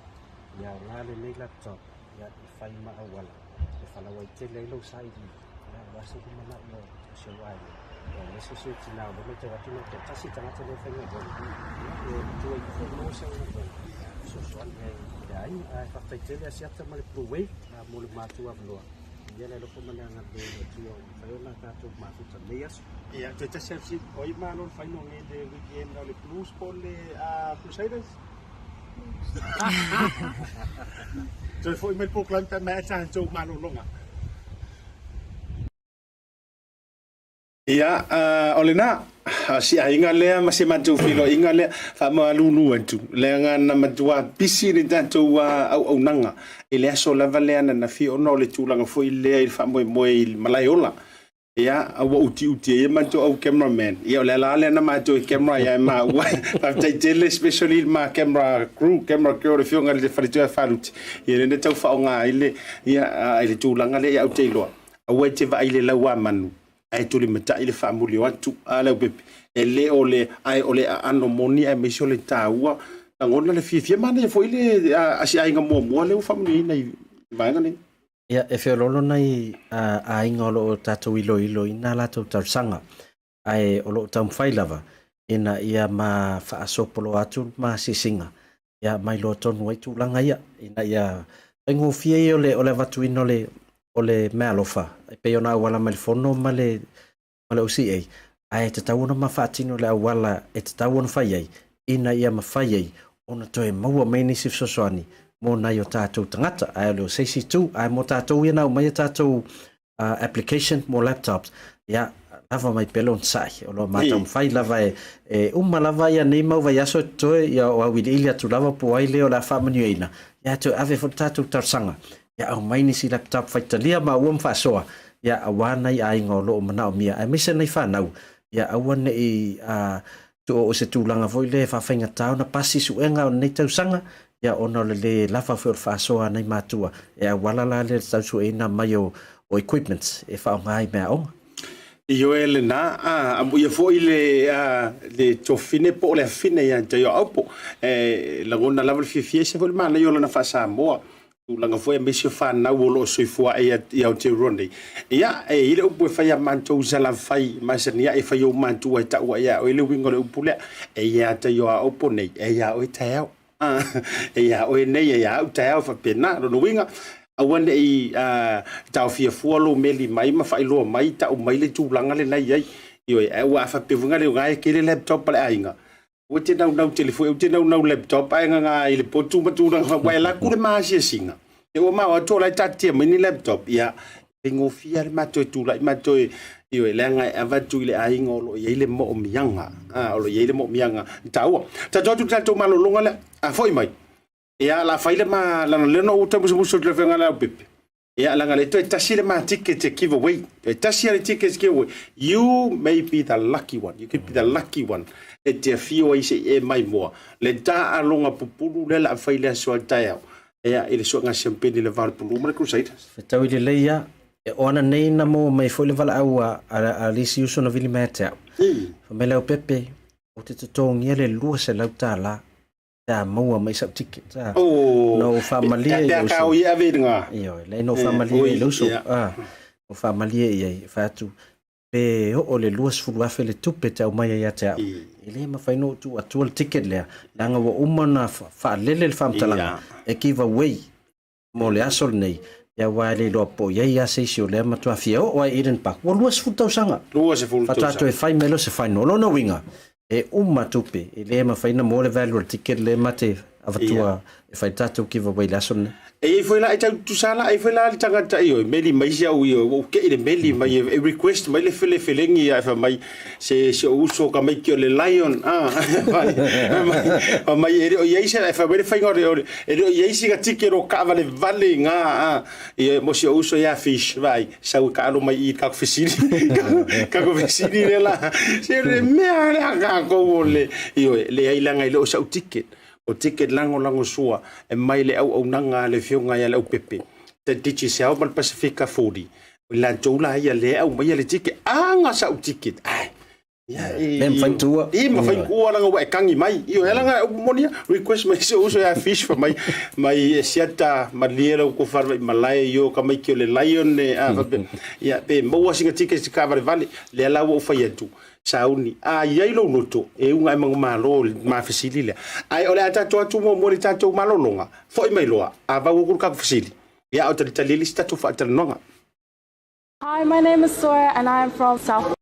Speaker 2: ia aoga lenei laptop, ia e fai ma auala e falauaitele ai lou sailiili, ia aua se lumanai o si ou aiga, ia aemaise si ou tina o lea e matau atu na o le toatasi le tagata lea e faigaluega, ia e matua ifo foi maua sau galuega e fesoasoani ai i le aiga. Ae faafetai tele Asiata ma le Blue Wave mo le matou avanoa, ia le alofa ma le agalelei o le Atua ua mafai ona tatou mafuta i lenei aso.
Speaker 1: Ia, toe tasi lava fesili, o ai malo le final nei le weekend o le Blues po o le Crusaders? Toe foi mai le polokalame pe a maea tatou malologa. Ia, o lena, si aiga lea ma si matou feiloaiga lea, faamalulu atu, leaga na matua pisi le tatou auaunaga i le aso lava lea ananafi ona o le tulaga foi lea i le faamoemoe i le malaeola. Ia, a ua utiuti ai e matou au cameraman. Ia, o le ala lea na matou e camera ai e maua. Faafetai tele, especially ma camera crew, camera girl, le afioga i le faletua ia Faluti. Ia, lea na tau faaaoga ai le, ia, i le tulaga lea, ia, ou te iloa, aua e te vaai i le lauamanu, ae tulimatai le faamuli o atu. A Leaupepe, e le o le, ae o le aano moni aemaise o le taua. Lagona le fiafia. Manaia foi le asiaiga muamua lea ua faamanuiaina i vaega nei.
Speaker 2: Ia, e feoloolo nai aiga o lo o tatou iloiloina a latou talosaga, ae o lo o taumafai lava ina ia ma faasopoloa atu le ma asiasiga, ia ma iloa tonu ai tulaga ia, ina ia faigofie ia o le, o le avatuina o le, o le meaalofa, e pei ona auala mai le fono ma le, ma le OCA, ae tatau ona ma faatino le auala e tatau ona fai ai, ina ia mafai ai ona toe maua mai nisi fesoasoani mo nai o tatou tagata. Ae o le o se isi itu, ae mo tatou ia na aumai a tatou application mo laptops, ia, lava mai pea le onosai. O lo o ma taumafai lava e, e uma lava ia nei mau vaiaso e totoe, ia o auiliili atu lava po o ai lea o le a faamanuiaina, ia toe ave foi le tatou talosaga Ia aumai nisi laptop faitalia maua ma faasoa, ia aua nai aiga o lo o manaomia, aemaise nai fanau, ia aua ne i Tuu o se tulaga foi lea e faafaigata ona pasi suega o lenei tausaga, ia ona o le lē lava foi o le faasoa a nai matua e auala la lea i le tau sueina mai o equipments e faaaoga ai i meaaoga.
Speaker 1: Ioe lena, a amuia foi le le tuafafine po o le afafine ia te Aopo. E lagona lava le fiafia, ese foi le manaia o lana faa-Samoa. Tulaga foi aemaise o fanau o lo o soifua ae i Aotearoa nei. Ia, e i ai le upu e fai a matou i Salafai, masani ae fai ou matua e tau ai ia oe le uiga o le upu lea. E ia te Aopo nei, e ia oe taeao. E ia oe nei, e ia au taeao faapena. Lona uiga, aua ne i taofia fua lou meli mai ma faailoa mai, tau mai le tulaga lena e i ai. Ioe, ae ua a faapea foi na e tele laptop a le aiga, Ua te naunau tele foi, ou te naunau laptop ae gaga i le potu ma tulaga ua e alu atu le ma asiasiga. Ia ua ma o atu o la e taatia mai ni laptop, ia faigofie lava le ma toe tulai ma toe, ioe, leaga e avatu i le aiga o lo o i ai le moomiaga, a, o lo o i ai le moomiaga taua. Tatou atu i le tatou malologa lea, a foi mai, ia o le a fai le ma, leaga o lea na ou tamusumusu atu i le afioga ia Leaupepe, Ia, leaga le toe tasi le ma ticket e give away. Toe tasi le ticket give away. You may be the lucky one. You could be the lucky one. E te afio ai se i e mai moa. Le taaloga pupulu lea la fai le aso a taeao. Ia, i le suaga siampeni le va o le pulu ma le Crusaders.
Speaker 2: Fetaui lelei ia. E o ana nei na maua mai foi le valaau a, a, a le isi uso na vili mai ia te au. Fai mai Leaupepe, ou te totogia le $200 pe a maua mai sau ticket. Ah.
Speaker 1: Oh,
Speaker 2: Na ou faamalie
Speaker 1: i lou uso. Pe a ave i luga.
Speaker 2: Ioe, leai na ou faamalie i le uso. Ah, na ou faamalie i ai, fai atu, pe oo le 20,000 le tupe te aumai ai ia te au. E le mafai ona ou tuu atua le ticket lea, leaga ua uma ona faalele le faamatalaga e give away mo le aso lenei, ia aua e le iloa po o i ai lava se isi o lea matua fia oo ai i Eden Park. Ua 20 tausaga.
Speaker 1: 20 tausaga.
Speaker 2: Faatoa toe fai mai lea o se final. O lona uiga, e uma tupe, e le mafai ona maua le value o le ticket lea ma te avatua e fai tatou giveaway i le aso lenei.
Speaker 1: E i ai foi la, e tau tutusa la, e i ai foi la le tagata ioe, meli mai si au ioe, ua ou tei i le meli mai e request mai le felefelegi ae fai mai, se si ou uso tamaiti o le lion a fai mai e le o i ai se fai mai le faiga o le e le o i ai sina ticket o kaavalevale i ina a ia mo si ou uso ia fish vaai sau e taalo mai i i le tatou fesili tatou fesili lea la se le mea lea a tatou o le ioe leai leaga e le o sau ticket o ticket lagolago sua e mai le auaunaga a le afioga ia Leaupepe the Digicel ma le Pasifika 40 O i latou la ia lea e aumaia le ticket, aga sau ticket, ai, ia, e,
Speaker 2: Le mafai ona tuua.
Speaker 1: E mafai ona tuua leaga ua e kagi mai. Ioe, leaga e moni lava, request mai si ou uso ia Fish fai mai, mai e siata malie lau tofa i malae io tamaiti o le Lion e, a faapea, ia, pe maua sina ticket se taavalevale, lea la ua ou fai atu, sauni, a i ai lou loto, e uga e manumalo i le ma fesili lea. Ae o le a tatou atu muamua i le tatou malologa, foi mai loa, a vau atu le tatou fesili. Ia, o talitali le isi tatou faatalanoaga.
Speaker 5: Hi, my name is Sora and I am from South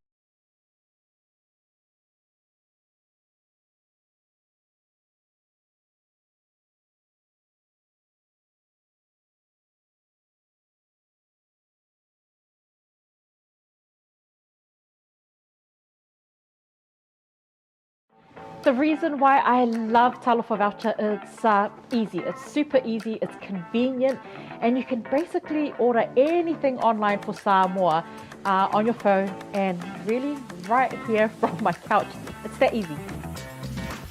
Speaker 5: The reason why I love Talofa Voucher is easy. It's super easy, it's convenient, and you can basically order anything online for Samoa uh, on your phone and really right here from my couch. It's that easy.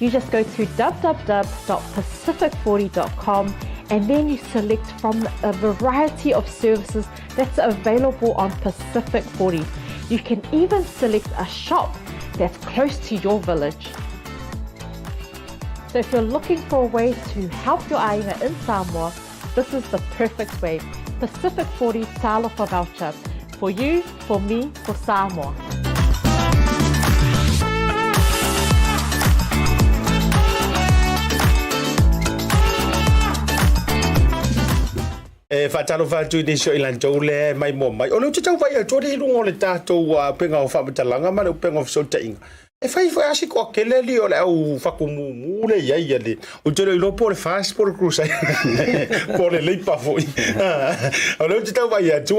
Speaker 5: You just go to www.pacific40.com and then you select from a variety of services that's available on Pacific 40. You can even select a shop that's close to your village. So if you're looking for a way to help your aina in Samoa, this is the perfect way. Pacific 40 Talofa Voucher. For you, for me, for Samoa.
Speaker 1: E faatalofa atu i nisi o i latou lea e maimoa mai. O le ou te tau vaai atu i luga o le tatou upega o faamatalaga ma le upega o fesootaiga, e fai foi lava si toatele alii o le au fatumumu lea i ai alii. Ou te le iloa po o le FAST po o le Crusader po o le Labour foi. O lea ou te tau vaai atu,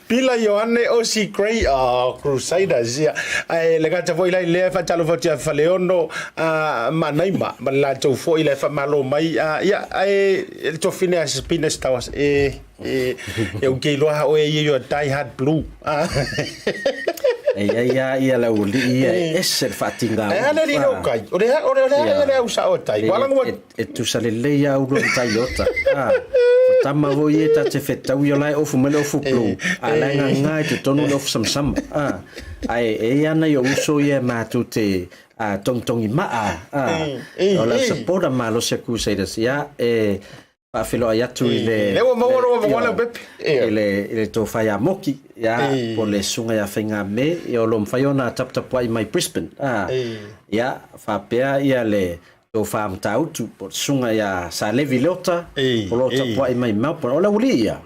Speaker 1: Pila Ioane, Osi Gray, oh, Crusaders, ia. Ae le gata foi la i lea e faatalofa atu ia Faleono ma Naima ma le latou foi la e faamalo mai. Ia, ae le tofine a Spina Stars e e e ou te iloa oe ia you are die hard blue.
Speaker 2: E i ai lava ia le aualii ia e ese le faatiga
Speaker 1: E a le alii leo kai. O le o le o le a le au sao tai. Wala ngua
Speaker 2: E tusa lelei lava ulu o le tai ota. O tama foi ia ta te fetau ia la e ofu mai le ofu blue. A la e nganga i totonu le ofu samasama. Ae e i ai ana i ou uso ia matou te togitogi maa. O le au supporter malosi a Crusaders. Ia e faafeiloai atu i le
Speaker 1: Lea ua maua lou avanoa Leaupepe.
Speaker 2: I le i le tofa ia Moki ia po o le susuga ia Faigame ia o lo o mafai ona taputapuai mai Brisbane a ia faapea ia le tofa Matautu po o le susuga ia Salevi Leota o lo o tapuai mai Melbourne. O le aualii ia.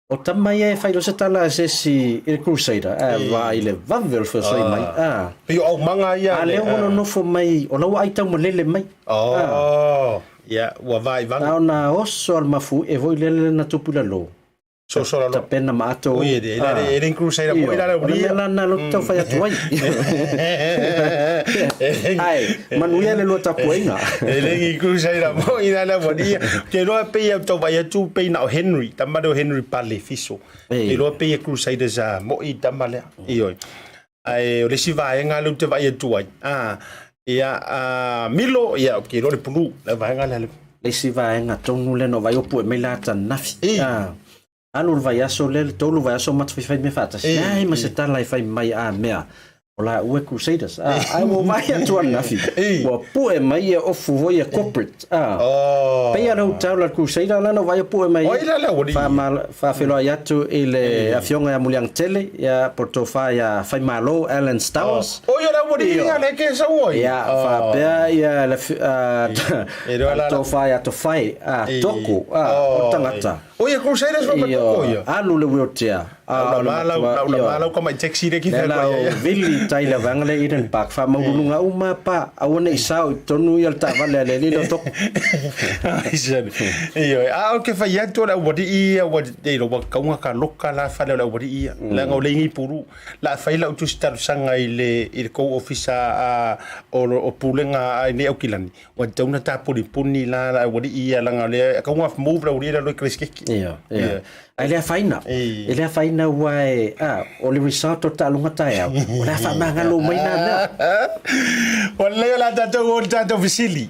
Speaker 2: O tama ia e fai loa se tala a se isi i le Crusader, ae vaai i le vave o le fesoasoani mai.
Speaker 1: Ah. Pei o aumaga ia.
Speaker 2: A lea ua nonofo mai, o la ua ai taumalele mai.
Speaker 1: Oh, ia, ua vaivana.
Speaker 2: Na ona oso a le mafuie foi lele na tupu i lalo.
Speaker 1: Soso lalo.
Speaker 2: Tapena ma ato.
Speaker 1: Ui, e le, e le Crusader moi la le
Speaker 2: O le mea la na loto tau fai atu ai. Ai, manuia le lua tapuaiga.
Speaker 1: E le ni Crusader moi la le aualii. Ou te iloa pei e tau vaai atu pei na o Henry, tama lea o Henry Pale Fiso. Ou te iloa pei e Crusaders a moi tama lea. Ioe. Ae o le isi vaega lea ou te vaai atu ai, a, ia, a, Milo, ia, ou te iloa le pulu, le vaega lea.
Speaker 2: Le isi vaega tonu lea na ou vaai o pue mai la ananafi. Alu le vaiaso lea, le tolu vaiaso matou faifai mea faatasi. Leai ma se tala e fai mai a mea o laua e Crusaders. A, ae ua vaai atu ananafi, ua pue mai ia ofu foi ia corporate. A, pei lava o le hotel a le Crusader la na ou vaai o pue mai ai. Faafeiloai atu i le afioga ia Muliagatele, ia po o le tofa ia Faimalo Alan Stowers. Ia, faapea ia le tofa ia Tofae, a, Toko, a, o le tagata.
Speaker 1: O ia Crusaders foi ma toko ia.
Speaker 2: Alu le wheelchair.
Speaker 1: Lau la lau lau ka mai taxi le ki
Speaker 2: fe la o vili tai le vanga le Eden Park fa maululuga uma pa aua nei sao i tonu ia le taavale a le alii lea o toko.
Speaker 1: Ioe, a o ke fai atu o le aualii ia ua e iloa ua kauga ka loka la fale o le aualii ia. Leaga o le ingi pulu. La fai lau tusi talosaga i le i le kou ofisa a o o pulega a nei Aukilani. Ua tatau ona tapunipuni la le aualii ia leaga o lea kauga move le aualii ia lalo i Kerisikeki.
Speaker 2: Ia, ia. Ae le afaina. E le afaina ua e, a, o le result o le taaloga taeao, o le a faamagalo mai na mea.
Speaker 1: Ua lelei o le a tatou o i le tatou fesili.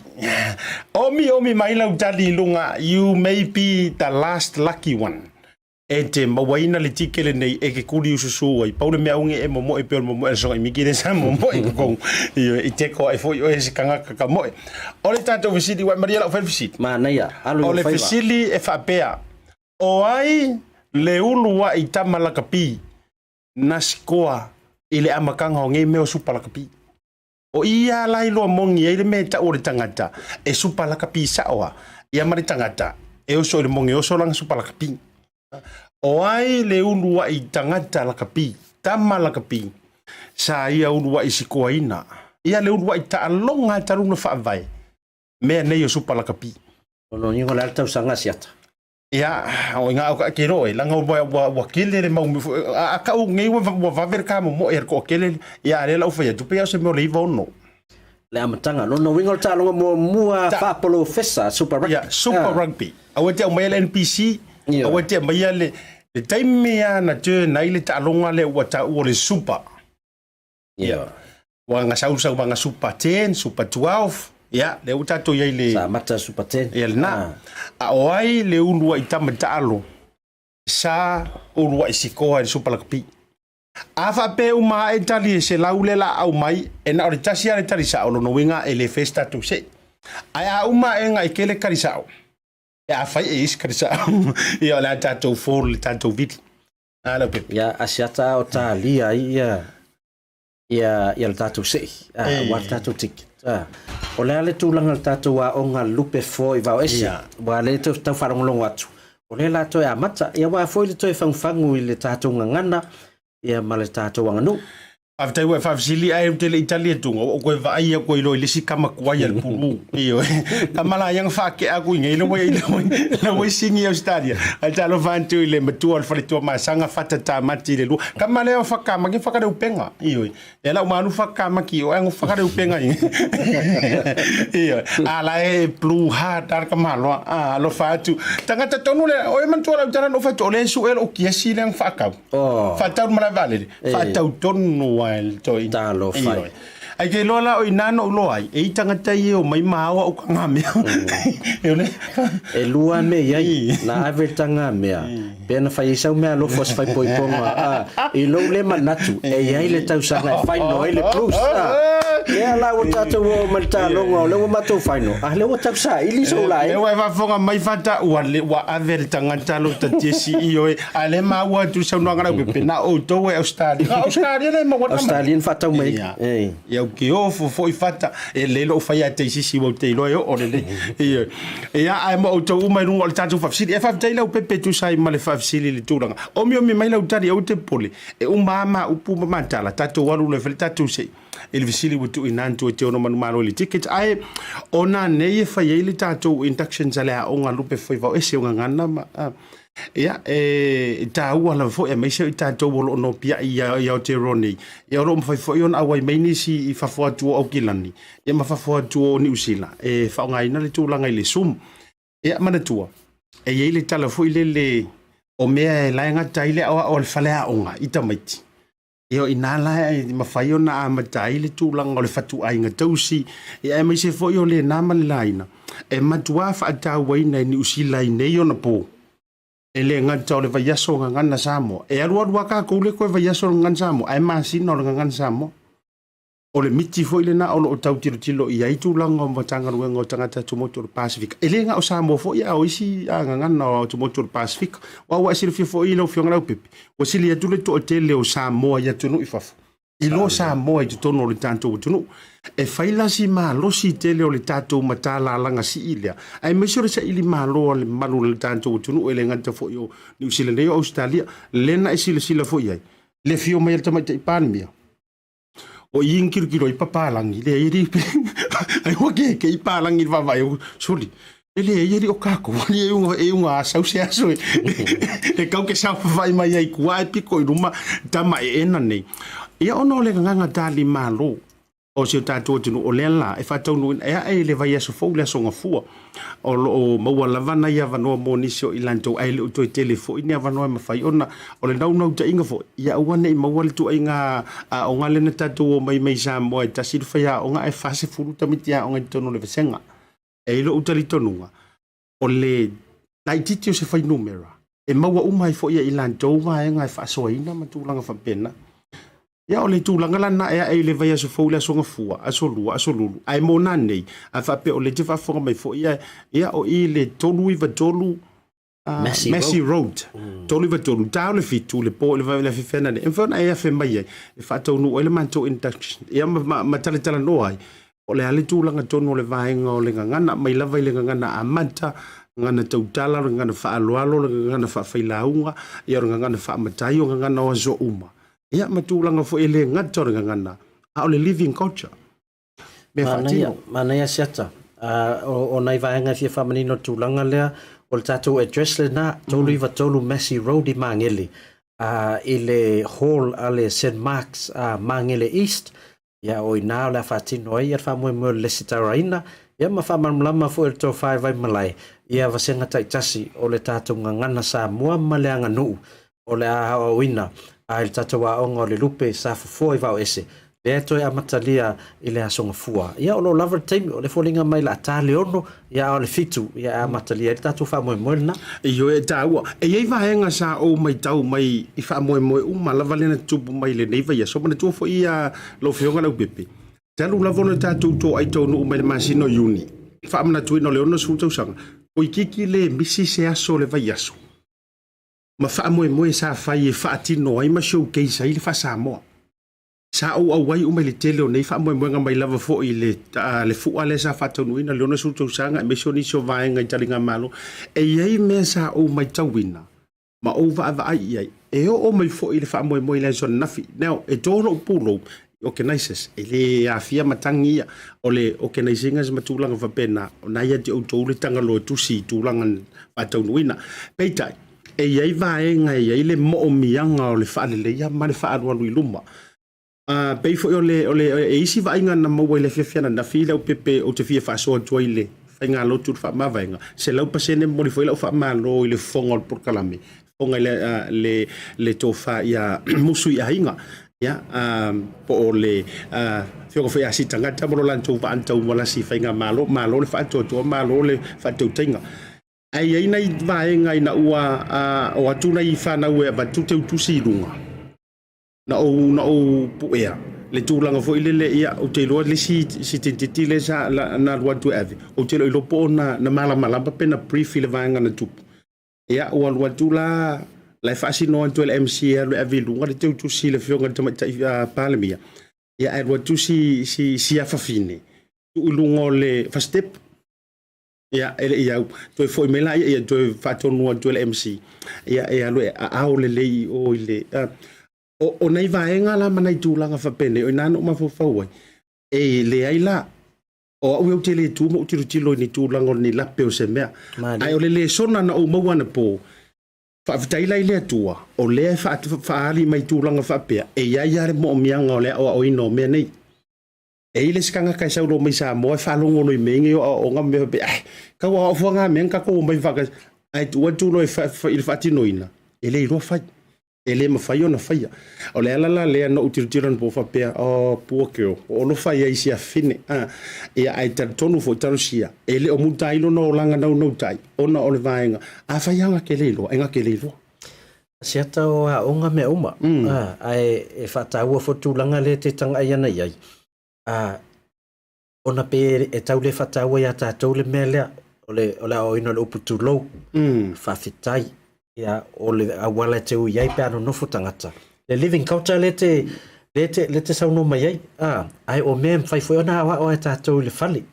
Speaker 1: Omi omi mai lau tali i luga, you may be the last lucky one. E te mauaina le tike lenei e ke kuli ususu ai. Pau le mea unge e momoe pei o le momoe a le soga i miki le sa momoe i kokou. Ioe, i teko ai foi oe se kangaka ka moe. O le tatou fesili, ua e malie lau fai le fesili.
Speaker 2: Manaia, alu i
Speaker 1: O
Speaker 2: lou
Speaker 1: le
Speaker 2: faiva.
Speaker 1: fesili e faapea, o ai le uluai tama lakapi na sikoa i le amataga o nei mea o supa lakapi? O ia la i loa moni ai le mea e tau o le tagata e supa lakapi sao a ia ma le tagata e oso i le moni oso lana supa lakapi. O ai le uluai tagata lakapi, tama lakapi, sa ia uluai sikoaina, ia le uluai taaloga talu ona faavae mea nei o supa lakapi.
Speaker 2: Lona uiga o le a le tausaga siata?
Speaker 1: Ia, o inga au ka ke roe, langa ua, ua, ua kele le mau, a, a kau nei ua, ua vave le ka momoe le ko kele, ia le lau whai atu, pe au se meo le iwa ono.
Speaker 2: Le amataga, lona uiga o le taaloga muamua faapolofesa, Super Rugby.
Speaker 1: Ia, Super Rugby. Aua te aumaia le NPC, aua te aumaia le, le taimi a na turn ai le taaloga lea ua taua o le Super. Ia. Ua ga sau sau ga Super 10, Super 12, ia, lea ua tatou i ai le...
Speaker 2: Sa amata Super 10.
Speaker 1: Ia lena. A o ai le uluai tama taalo sa uluai sikoa i le Super Lakapi? A faapea uma ae tali e selau lea o le a aumai, e na o le tasi lava le tali sao, lona uiga e le fair se tatou se'i. Ae a uma ae ga i kele tali sao, e a fai e i isi tali sao, ia o le a tatou fall i le tatou vili. A lau pepe.
Speaker 2: Ia, asiata o talia ai ia ia ia le tatou se'i, a, aua le tatou ticket. A, o le a le tulaga o le tatou aoga lupe fo i Vaoese, aua lea e tau faalogologo atu, o lea la toe amata, ia aua foi le toe fagufagu i le tatou gagana ia ma le tatou aganuu.
Speaker 1: Faafetai ua e faafesili ae ou te le i tali atuga, ua ou toe vaai aku ai loa i le isi tama tuai a le pulu. Ioe. Tama la ia na faatea atu i nei le ua le ua sigi i Ausetalia. Ae talofa atu i le matua o le faletua Masaga Fata Tamati i le lua. Tama lea o Whakamaki whakareupenga. Ioe. E lau malu Whakamaki o ango whakareupenga i. Ioe. A la e blue heart a ka maloa. A alofa atu. Tangata tonu le o e manatua lau tala no whatu o le su e lo kiasi le ang whaakau.
Speaker 2: Oh.
Speaker 1: Whaatau mala vaalele. Whaatau tonu a le toi.
Speaker 2: Talofa.
Speaker 1: Ioe. Ai ke loa la o ina no ulo ai. E i tangata i o mai maua o ka ngā mea. E ole.
Speaker 2: E lua me iai, na ave le taga mea, pe na fai ai sau mea alofa o se faaipoipoga, a, i lou le manatu, e i ai le tausaga e faino ai le blues, a. Lea la ua tatou oo mai le taloga o lea ua matou faino, a lea ua tau saili sou
Speaker 1: Lea
Speaker 2: laina.
Speaker 1: ua e faafofoga mai Fata, ua le, ua ave le tagata lo ta tiesi i oe, a lea maua atu i saunoaga laupepe, na outou e Australia. Na Australia le maua le
Speaker 2: Australia na faatau mai.
Speaker 1: Ia.
Speaker 2: Ei.
Speaker 1: Ia ou ke ofo foi Fata, e lelei lou fai ate i sisi ua ou te iloa e oo lelei. Ioe. Ia, ae mo outou uma i luga o le tatou faafesili. E faafetai Leaupepe e tusa ai ma le faafesili i le tulaga. Omiomi mai lau tali, aua te popole. E uma lava ma upu ma ma tala, tatou alu loa e fai le tatou sei i le fesili ua tuuina atu e te ono manumalo i le ticket. Ae o nanei e fai ai le tatou inductions a le aoga lupe foi vao ese o gagana ma, a, ia, e taua lava foi aemaise o i tatou o lo o nopiai i Aotearoa nei. Ia o lo o mafai foi ona auai mai nisi i fafo atu o Aukilani, ia ma fafo atu o Niu Sila e faaaogaina le tulaga i le Zoom. Ia manatua, e i ai le tala foi lele o mea e la e gata ai le aoao a le faleaoga i tamaiti. Ia o inā la e mafai ona amata ai le tulaga o le fatuaiga tausi, ia aemaise foi o lena ma le laina e matuā faatauaina e Niu Sila i nei ona pō. E le gata o le vaiaso o Gagana Samoa, e alualu lava tatou le toe vaiaso o le Gagana Samoa, ae masina o le Gagana Samoa. O le miti foi lena o lo o tau tilotilo i ai tulaga o Matagaluega o Tagata Tumaoti o le Pasefika. E le na o Samoa foi a o isi gagana o Tumaoti o le Pasefika. Aua ua e silafia foi i lau Afioga Leaupepe, ua sili atu le toatele o Samoa i atunuu i fafo i lo Samoa i totonu o le tatou atunuu. E fai la si malosi tele o le tatou matalalaga sii lea, aemaise o le saili malo a le mamalu o le tatou atunuu, e le gata foi o Niu Sila nei o Ausetalia, lea na e silasila foi i ai, le afio mai a le Tamaitai Palemia. O i na kilokilo ai papalagi, leai e le ai ua ke ke i palagi i le vaavaai au soli. E leai e le o kākou ali e unga e unga asau se aso e e kau ke saofafai mai ai kua e piko i luma tama e ena nei. Ia ona o le gagaga tali malo o si o tatou atunuu o lea la e faataunuuina e ae i le vaiaso fou le aso Gafua o lo o maua lava nai avanoa mo nisi o i latou ae le o toe tele foi ni avanoa e mafai ona o le naunautaiga foi ia aua ne i maua le tuaiga aoga lea na tatou omai mai Samoa e tasi le faiaoga ae 40 tamaiti aoga i totonu o le vasega. E i lou talitonuga, o le laitiiti o se fuainumera e maua uma ai foi e i latou vaega e faasoaina ma tulaga faapena. Ia, o le tulaga la lena e ae i le vaiaso fou i le Aso Gafua, Aso Lua, Aso Lulu, ae mo nanei, a faapea o lea e te faafofoga mai foi, ia, ia o i le 393
Speaker 2: Massey,
Speaker 1: Massey Road, 393, ta o le fitu, le po i le le afiafi ananei, e mafai ona e afe mai ai, e faataunuu ai le matou induction, ia ma, ma, ma talatalanoa ai, o le a le tulaga tonu o le vaega o le gagana, mai lava i le gagana amata, gagana tautala, o le gagana faaaloalo, o le gagana faafailauga, ia o le gagana faamatai, o gagana o aso uma. Ia ma tulaga foi e le gata o le gagana, a o le living culture. Mea faatino.
Speaker 2: Manaia Asiata. O nai vaega e fia faamanino i le tulaga lea, o le tatou address lena, 393 Massey Road i Magele, i le hall a le St Mark's Magele East, ia o i ina o le a faatino ai le faamoemoe o le lesitaraina, ia ma faamalamalama foi e le Tofa e Vaimalae ia vasega taitasi o le tatou gagana Samoa ma le aganuu o le a aoaoina a i le tatou aoga o le lupe sa fofoa i Vaoese, lea e toe amatalia i le Aso Gafua. Ia, o lo o lava le taimi, o le foliga mai la ta le 6, ia a o le 7, ia e amatalia ai le tatou faamoemoe lena.
Speaker 1: Ioe, e taua. E i ai vaega sa ou matau mai i faamoemoe uma lava lea na tutupu mai i lenei vaiaso. Manatua foi ia lau Afioga Leaupepe, talu lava ona tatou toai taunuu mai le masina o Iuni, faamanatuina o le 60 tausaga, toeitiiti le misi se aso o le vaiaso ma faamoemoe sa fai e faatino ai ma showcase ai le faa-Samoa. Sa ou auai uma i le tele o nei faamoemoega mai lava foi i le, le fua lea sa faataunuuina i le 60 tausaga aemaise o nisi o vaega i taligamalo. E i ai mea sa ou matauina. ma ou vaavaai i ai, e oo mai foi le faamoemoe i le aso ananafi. Now, e to lou pulou i organizers, e le aafia matagi ia, o le organize ina ma tulaga faapena, o na ia te outou le tagaloa tusi i tulaga faataunuuina. Peitai, e i ai vaega e i ai le moomiaga o le faaleleia ma le faaalualu i luma. A pei foi o le, o le, e isi vaaiga na maua i le afiafi ananafi i lau pepe ou te fia faasoa atu ai i le faigalotu i le faamavaega, 100% momoli foi lau faamalo i le fofoga o le polokalame, fofoga i le, le, le tofa ia Musu i Aiga, ia, a, po o le afioga foi ia Sitagata ma lo latou vaantau malasi i faigamalo, malo le faatoatoa, malo le faatautaiga. Ae i ai nai vaega ina ua o atu nai fanau e avatu teutusi i luga, Na ou, na ou puea le tulaga foi lele, ia, ou te iloa le isi sitintiti lea sa, la, na alu atu e ave, ou te le o iloa po o na, na malamalama pe na brief i le vaega na tupu. Ia, ua alu atu la, la e faasino atu e le MC e alu e ave i luga le teutusi i le Afioga i le Tamaitai Palemia, ia, ae alu atu si, si, si afafine, tuu i luga o le first step. Ia, e le i au. Toe foi mai la ia, ia toe faatonu atu e le MC. Ia, e alu e aao lelei i o i le... Uh, o, o nei vaega la ma nei tulaga faapenei, o ina na ou mafaufau ai, e leai la, o au ou te le tu ma ou tilotilo i ni tulaga o ni lape o se mea. Ae o le lesona na ou maua anapo, faafetai la i le Atua, o lea e faaali mai tulaga faapea, e i ai lava le moomiaga o le aoaoina o mea nei. E i ai le isi tagata e sau loa mai Samoa e faalogo loa i mea nei o aoaoga ma mea faapea, ai, tau aoao fua na mea na tatou omai faatasi. Ae tuu atu loa i le faatinoina, e le iloa fai. E le mafai ona faia. O le ala la lea na ou tilotilo anapo faapea, oh, poor girl, o alofa ia i si afafine. Ah, ia, ae talitonu foi, talosia, e le o muta ai lona olaga naunautai, ona o le vaega, afai lava na te le iloa, e na te le iloa.
Speaker 2: Asiata o aoga mea uma, ae e faataua foi tulaga lea e te tagai ana i ai, ona pe e tau le faataua ia tatou le mea lea, o le, o le aoaoina o le upu tulou, faafetai, ia, o le auala e te ui ai pe a nonofo tagata. Le living culture lea te, lea te, lea te saunoa mai ai, ae o mea e mafai foi ona aoao e tatou i le fale,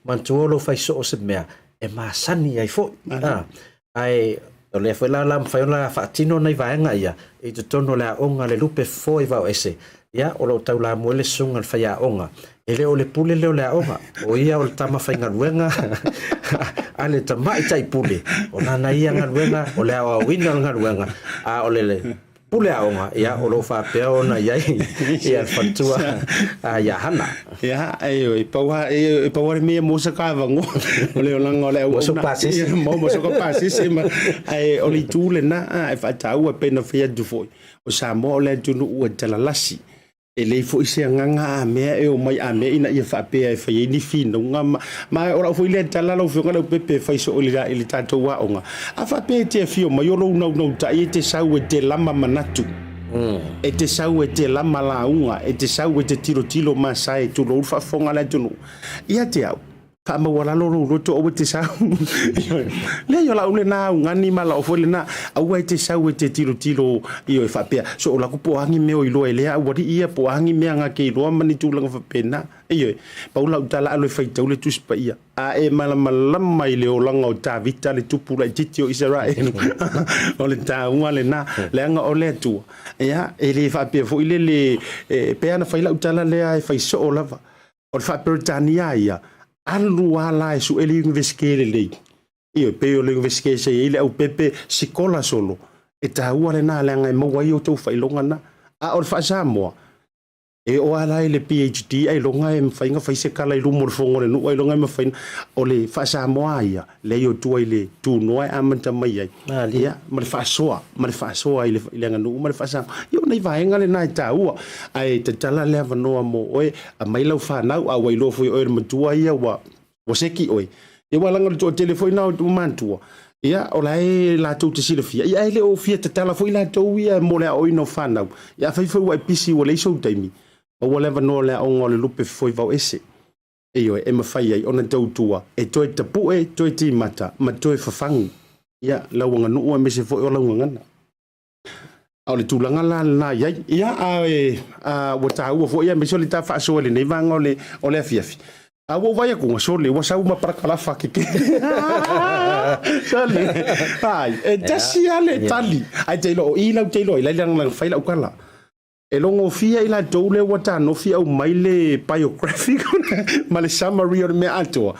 Speaker 2: manatua o lou fai soo se mea e masani ai foi, Ae o lea foi la la mafai ona faatino nai vaega ia i totonu o le aoga le lupe fofo i Vaoese. Ia, o lo o taulamua ai le susuga i le faiaoga. E le o le pule lea o le aoga, o ia o le tama faigaluega a le tamaitai pule. O lana ia galuega, o le aoaoina o le galuega, a o le pule aoga, ia, o lo o faapea ona i ai ia le faletua ia Hana.
Speaker 1: Ia, e pau lava e pau lava le mea mo se kavanoa o le olaga o le auauna. Mo so pasese. Mo so ka pasese ma ae o le itu lena e faataua pei ona fai atu foi. O Samoa o le atunuu e talalasi. E leai foi se agaga a mea e omai a mea ina ia faapea e fai ai ni finauga ma, ma o lau foi lea tala lau Afioga Leaupepe e fai soo i le, i le tatou aoga. A faapea e te afio mai o lou naunautaʻi e te sau e te lama manatu, e te sau e te lama lauga, e te sau e te tilotilo masae, tulou le faafofoga a le atunuu. Ia te au, faamaualalo lou loto aua e te sau. Leai, o lau lena augani ma lau foi lena, aua e te sau e te tilotilo ioe faapea, so o laku po o a ni mea o iloa e lea aualii ia, po o a ni mea na ke iloa ma ni tulaga faapena. Ioe, pau lau tala alo e faitau le Tusi Paia, a e malamalama i le olaga o Tavita le tupu laitiiti o Isaraelu. O le taua lena, leaga o le Atua, ia, e le faapea foi lele, e pei lava ona fai lau tala lea e fai soo lava. O le faa-Peretania ia, alu lava la e sue le Iunivesite lelei. Ioe, pei o le Iunivesite sa i ai le aupepe sikola solo, e taua lena leaga e maua ai outou faailoga na. A o le faa-Samoa, e oo lava la i le PhD ailoga e mafai ona fai se tala i luma o le fono a le nuu ailoga e mafai ona... O le faa-Samoa lava ia, leai o tua i le tunoa e amata mai ai. Ia, ma le faasoa, ma le faasoa i le, i le aganuu ma le faasamoa. Ia, o nai vaega lena e taua. Ae tatala le avanoa mo oe, aumai lau fanau, a ua iloa foi e oe le matua ia ua, ua seki oe. Ia aua leaga o le toatele foi lena o matua, ia, o la e latou te silafia, ia ae le o fia tatala foi latou ia mo le aoaoina o fanau. Ia afai foi ua e pisi ua leai sou taimi, maua le avanoa o le aoga o le lupe fefoi vaoese. Ioe, e mafai ai ona tautua e toe tapue, toe timata ma toe fafagu ia lau aganuu aemaise foi o lau gagana. A o le tulaga la lena i ai, ia, ae ua taua foi aemaise o le ta faasoa i lenei vaega o le, o le afiafi. A ua ou vaai atu, sole, ua sau ma parakalafa kekele. Sole. Ai, e tasi lava le tali. Ae te iloa o i lau te iloa i laila na fai lau tala. E logofia i latou lea ua tanofi aumai le biographic ma le summary o le mea atoa.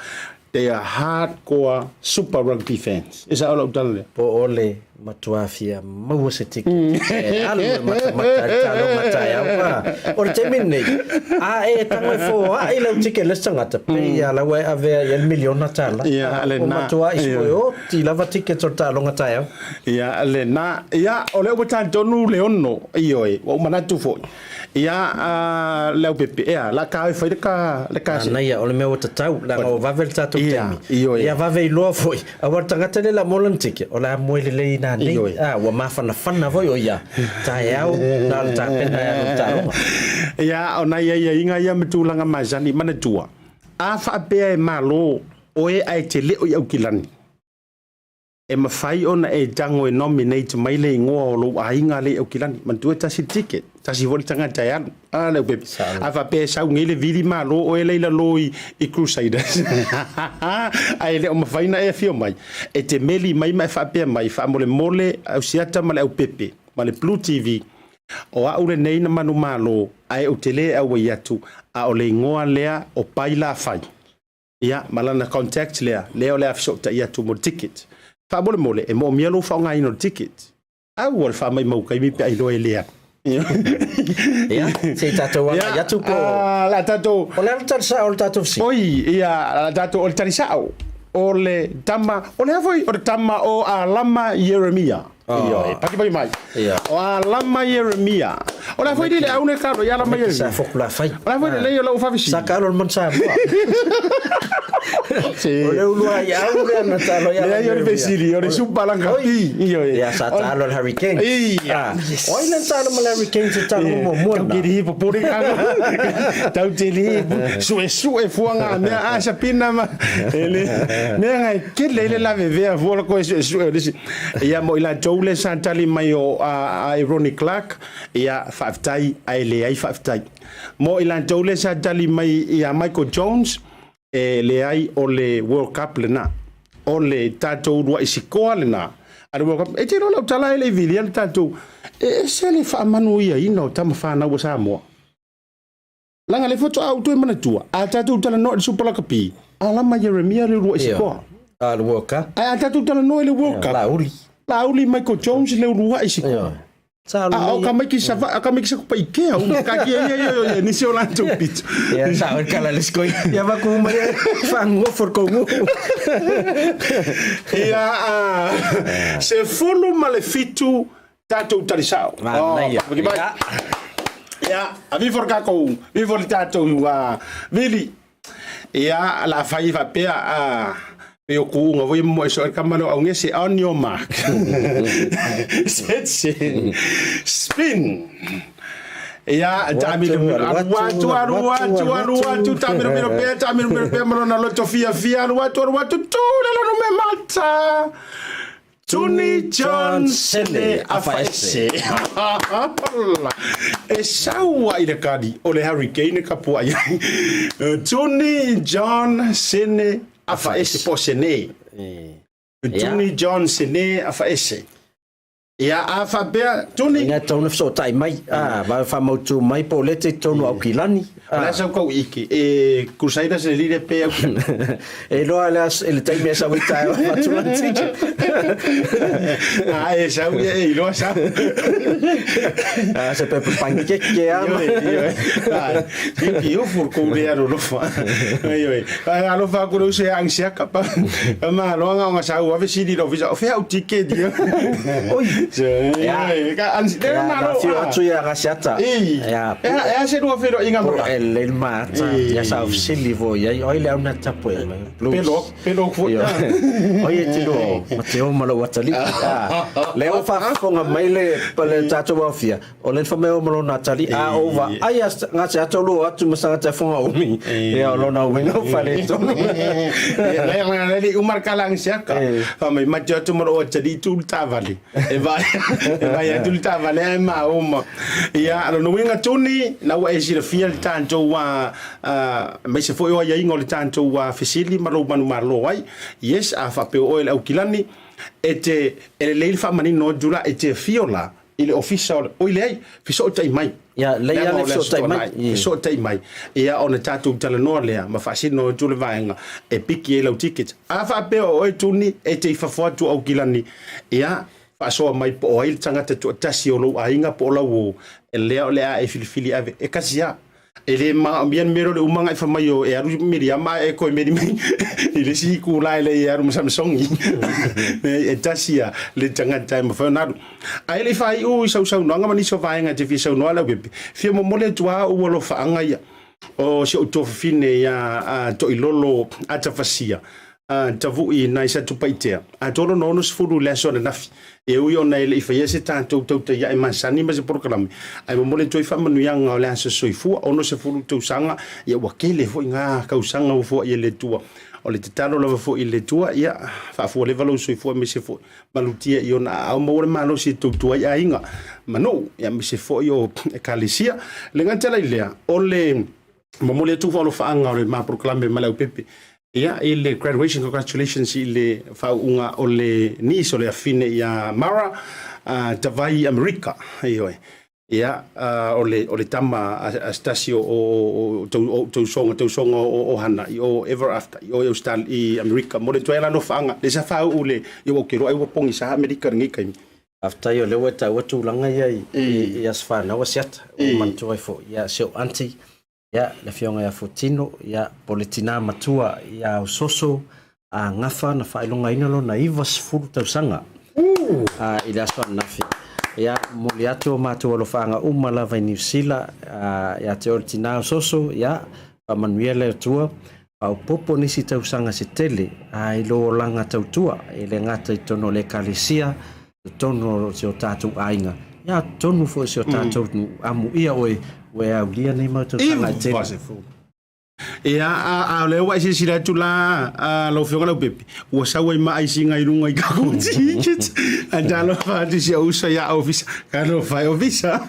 Speaker 1: They are hardcore super rugby fans. E sao lau tala lea.
Speaker 2: Po o le matua fia maua se ticket e alu e matamata i le taaloga taeao. A, o le taimi lenei, a e tago e foai lau ticket i le isi tagata, pei lava la ua e avea i ai le miliona tala.
Speaker 1: Ia,
Speaker 2: A,
Speaker 1: lena.
Speaker 2: ua matua
Speaker 1: Ia.
Speaker 2: e oti lava tickets o le taaloga taeao.
Speaker 1: Ia, lena. Ia, o lea ua talitonu le 6, ioe, ua ou manatu foi. Ia, a, Leaupepe, ea, la ka e fai le ka, le ka se.
Speaker 2: Manaia, o le mea ua tatau, leaga ua vave le tatou
Speaker 1: Ia,
Speaker 2: taimi.
Speaker 1: ioe.
Speaker 2: Ia vave iloa foi, aua le tagata lea la mo lana ticket, o le a moe lelei ina nei.
Speaker 1: Ioe.
Speaker 2: A, ua mafanafana foi o ia taeao na o le tapena e alu i le taaloga.
Speaker 1: Ia, o nai aiaiga ia ma tulaga masani, manatua, a faapea e malo oe ae te le o i Aukilani, E mafai ona e tago e nominate mai le igoa o lou aiga lea i Aukilani. Manatua e tasi le ticket, tasi foi le tagata e alu. A Leaupepe. A faapea e sau nei le vili malo oe la i lalo i Crusaders. Ae le o mafai ona e afio mai. E te meli mai ma e faapea mai, faamolemole Ausiata ma Leaupepe ma le Blue TV, o au lenei na manumalo ae ou te le auai atu, a o le igoa lea o Pailafai. Ia, ma lana contact lea, lea o le a fesootai atu mo le ticket. Faamolemole, e moomia lou faaaogaina o le ticket. Aua le faamaimau taimi pe a iloa e le alu.
Speaker 2: Ia, se i tatou agai atu po
Speaker 1: o le a tatou.
Speaker 2: O le a le tali sao o le tatou fesili?
Speaker 1: Oi, ia, la tatou, o le tali sao, o le tama, o le a foi, o le tama o Alama Ieremia. Ioe, pakipaki mai. O Alama Ieremia. O le a foi le au le kalo i Alama Ieremia.
Speaker 2: Sa foku la fai.
Speaker 1: O le a foi le lei o lau faafesili.
Speaker 2: Sa kalo le manu Samoa. O le ulua i au lea na talo i Alama
Speaker 1: Leai o le fesili, o le supa lakapi. Ioe.
Speaker 2: Ia, sa talo le Hurricanes.
Speaker 1: Ia.
Speaker 2: O ai na talo ma le Hurricanes i talo muamua
Speaker 1: Tau
Speaker 2: na?
Speaker 1: te lihi popole kalo. Tau te lihi suesue fua ngā mea a sapina ma. Ele mea ngai kele ile la vevea fua la koe suesue o lisi. Ia mo i latou le sa tali mai o a Ronnie Clark, ia faafetai ae leai faafetai. Mo i latou le sa tali mai ia Michael Jones, e leai o le World Cup lena. O le tatou uluai sikoa lena a le World Cup. E te iloa lau tala e le i vilia le tatou, e ese le faamanuiaina o tama fanau a Samoa. Leaga le faatoa ou toe manatua, a tatou talanoa i le Super Lakapi, Alama Ieremia le uluai sikoa.
Speaker 2: A le World Cup.
Speaker 1: Ae a tatou talanoa i le World Cup.
Speaker 2: Laauli.
Speaker 1: Laauli Michael Jones le uluai sikoa. A o ka mai ki Savaii, a ka mai ki Sakupaikea, uma ka ki ia ia ia ia nisi o latou pito.
Speaker 2: Ia sa o kala le skoi. Ia va ku mai fangofo ko ngu.
Speaker 1: Ia a 17 tatou tali sao.
Speaker 2: Manaia.
Speaker 1: Oh, mai. Ia, a vivo le tatou, vivo le tatou vili. Ia, la fai faapea a pei o kuuga foi e momoe soo ai le kama lea o Augese, on your mark. Set, set, spin. Ia, taamilomilo, alu atu, alu atu, alu atu, taamilomilo pea, taamilomilo pea ma lona loto fiafia, alu atu, alu atu, tu le lona numemata. Tuni John Sene Afaese. E sau ai le kali o le Hurricane e kapuai ai. Tuni John Sene Afaese po Sene. Tuni John Sene Afaese. Ia, a faapea, Tuni.
Speaker 2: Ina tau na fesootai mai, a, va faamautu mai po o lea te i totonu o Aukilani.
Speaker 1: O le a sau kou iki, e Crusaders le lile pe Aukilani.
Speaker 2: E iloa le aso, le taimi e sau ai taeao e avatu lana ticket.
Speaker 1: A e sau ia e iloa sau.
Speaker 2: A se pepa panikeke a.
Speaker 1: Ioe, ioe. Ai, iki ufu kou le alolofa. Ioe. Ai alofa aku le uso ia angsiaka pa. Pa maloanga o nga sau ave sili lo visa. O fea au ticket ia.
Speaker 2: Oi.
Speaker 1: Ioe, ka ansi.
Speaker 2: Ia,
Speaker 1: Ia,
Speaker 2: na
Speaker 1: malo.
Speaker 2: afio atu ia Gasiata.
Speaker 1: Ia, e a se lua feiloaiga ma
Speaker 2: E lei le maata. Ia sa fesili foi i ai, o ai le au na tapu e mai. Blues.
Speaker 1: Pelo, pelo foi.
Speaker 2: Ioe. O ia te lua o ma te o ma lou atalii. Lea ua faafofoga mai le le tatou aofia, o le fa mai o ma lona atalii, a ou vaai a Gasiata o lua atu ma sagata e foga umi. Ia o lona uiga ua faaletonu.
Speaker 1: Ia, lea le uma le kala angesiaka. Fa mai ma te atu ma lou atalii tu le taavale. E vaai, e vaai atu le taavale ae mauma. Ia, lona uiga Tuni, na ua e silafia le tatou tatou aemaise foi o aiaiga o le tatou fesili ma lou manumalo ai. Yes, a faapea o oe le Aukilani, e te, e lelei le faamanino atu la, e te afio la i le ofisa o le, oi leai, fesootai mai.
Speaker 2: Ia, lelei
Speaker 1: Leaga
Speaker 2: lava
Speaker 1: o
Speaker 2: le
Speaker 1: le Aso
Speaker 2: fesootai mai.
Speaker 1: Toonai, fesootai mai, ia ona tatou talanoa lea ma faasino atu le vaega e piki ai lau ticket. A faapea o oe Tuni e te i fafo atu o Aukilani, ia, faasoa mai po o ai le tagata toatasi o lou aiga po o lau uo, lea o le a e filifili ave. E kasi lava. E le manaomia le mea lea o le uma ona e fai mai o e alu Miriama ae e toe meli mai i le isi itula e le i alu ma Samisoni. E tasi lava le tagata e mafai ona alu. Ae le i faaiu i sau saunoaga ma nisi o vaega e te fia saunoa Leaupepe, fia momoli atu lava au alofaaga ia o si ou tuafafine ia Toilolo Atafasia Tavui nai Satupaitea, atoa lona 60 i le aso ananafi. E ui ona e le i faia se tatou tautaiae masani ma se polokalame, ae momoli atu ai faamanuiaga o le aso soifua, 60 tausaga, ia ua tele foi na tausaga ua foai e le Atua. O le tatalo lava foi i le Atua, ia faafualeva lou soifua aemaise foi malutia i ona aao, maua le malosi e tautua ai aiga ma nuu, ia aemaise foi o Ekalesia. E le gata la i lea, o le momoli atu faaalofaga o le ma polokalame ma le aupepe ia i le graduation, congratulations i le faauuga o le niece o le afine ia Mara Tavai Amerika, ioe. Ia o le o le tama a se tasi o o o tausoga tausoga o ohana i o Ever After i o i Australia i Amerika. Momoli atu ai la alofaaga le sa faauu le ia ua ou te iloa ai ua pogisa Amerika i lenei taimi.
Speaker 2: Faafetai o lea ua e taua tulaga ia i aso fanau a Siata. Ua manatua ai foi ia si ou aunty ia le afioga ia Fuatino ia po o le tina matua ia Ausoso a Gafa na faailogaina lona 90 tausaga i le aso ananafi. Ia momoli atu o matou alofaaga uma lava i Niu Sila ia te oe le tina Ausoso ia faamanuia le Atua Faaopoopo nisi tausaga se tele a i lou olaga tautua, e le gata i totonu o le Ekalesia, totonu o si o tatou aiga, ia a totonu foi o si o tatou nuu. Amuia oe ua e aulia nei mau tausaga e tele.
Speaker 1: Ia, a o lea ua e silasila atu la, lau Afioga Leaupepe, ua sau ai ma aisiga i luga i kaku ticket. Ae talofa atu si ou uso ia ofisa. Talofa e ofisa.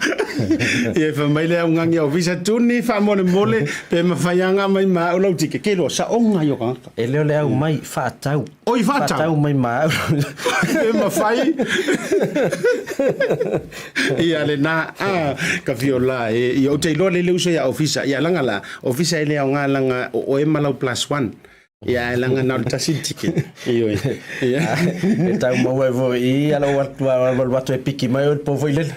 Speaker 1: Ia fai mai le augani a ofisa tuni faamolemole pe mafai anga mai ma au lau ticket. Ke loa saoga ia o tagata.
Speaker 2: E le o le au mai faatau.
Speaker 1: Oi faatau.
Speaker 2: Faatau mai ma au.
Speaker 1: Pe mafai. Ia lena a ka fia la e ia ou te iloa le le uso ia ofisa. Ia langa la ofisa e le aoga langa o oe ma lau plus one. Ia e langa na o le tasi le ticket. Ioe. Ia.
Speaker 2: E tau maua ai foi i ala o atu alu atu e piki mai o le po foi lele.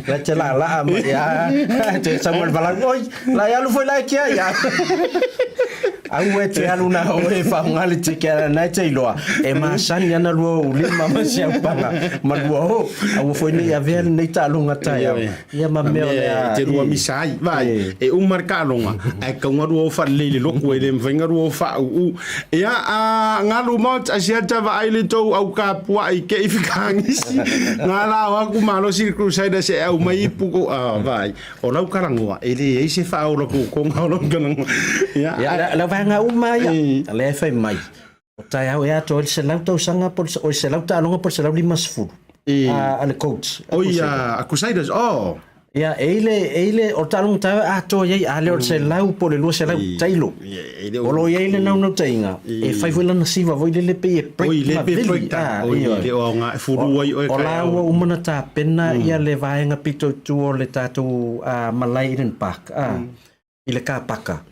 Speaker 2: La te la la ma ia te sau mai le valau oi la e alu foi la e kia ia. Aua e te alu na o e whaonga le ticket na e te iloa e masani ana lua ou lima ma si aupaga ma lua o aua foi nei avea lenei taaloga taeao. Ia ma mea o le a.
Speaker 1: E te lua misa ai, vaai, e uma le taaloga, ae tatau ona lua o faalelei i le lotu, e le mafai ona lua o faauu. Ia, a galu maota a siata vaai le tou au kapua'i ke i fekagisi, nga la o atu malosi le Crusaders e aumai ipu ko, a, vaai, o lau talanoa, e leai se faaola totoga o lau talanoa. Ia,
Speaker 2: Ia, lau vaega uma ia, lea e fai mai, O taeao e atoa ai le 100 tausaga po o le 100 taaloga po o le 150 a le coach.
Speaker 1: Oi a Crusaders, oh.
Speaker 2: Ia, e i le, e i le, o le taaloga taeao e atoa i ai, a lea o le 100 po o le 200 tailo. O lo o i ai le naunautaiga, e fai foi lana siva foi lele pei e break ma vili.
Speaker 1: Oi, le o aoga e fulu ai oe
Speaker 2: O la ua uma ona tapena ia le vaega pito i tua o le tatou malae Eden Park, i le car paka.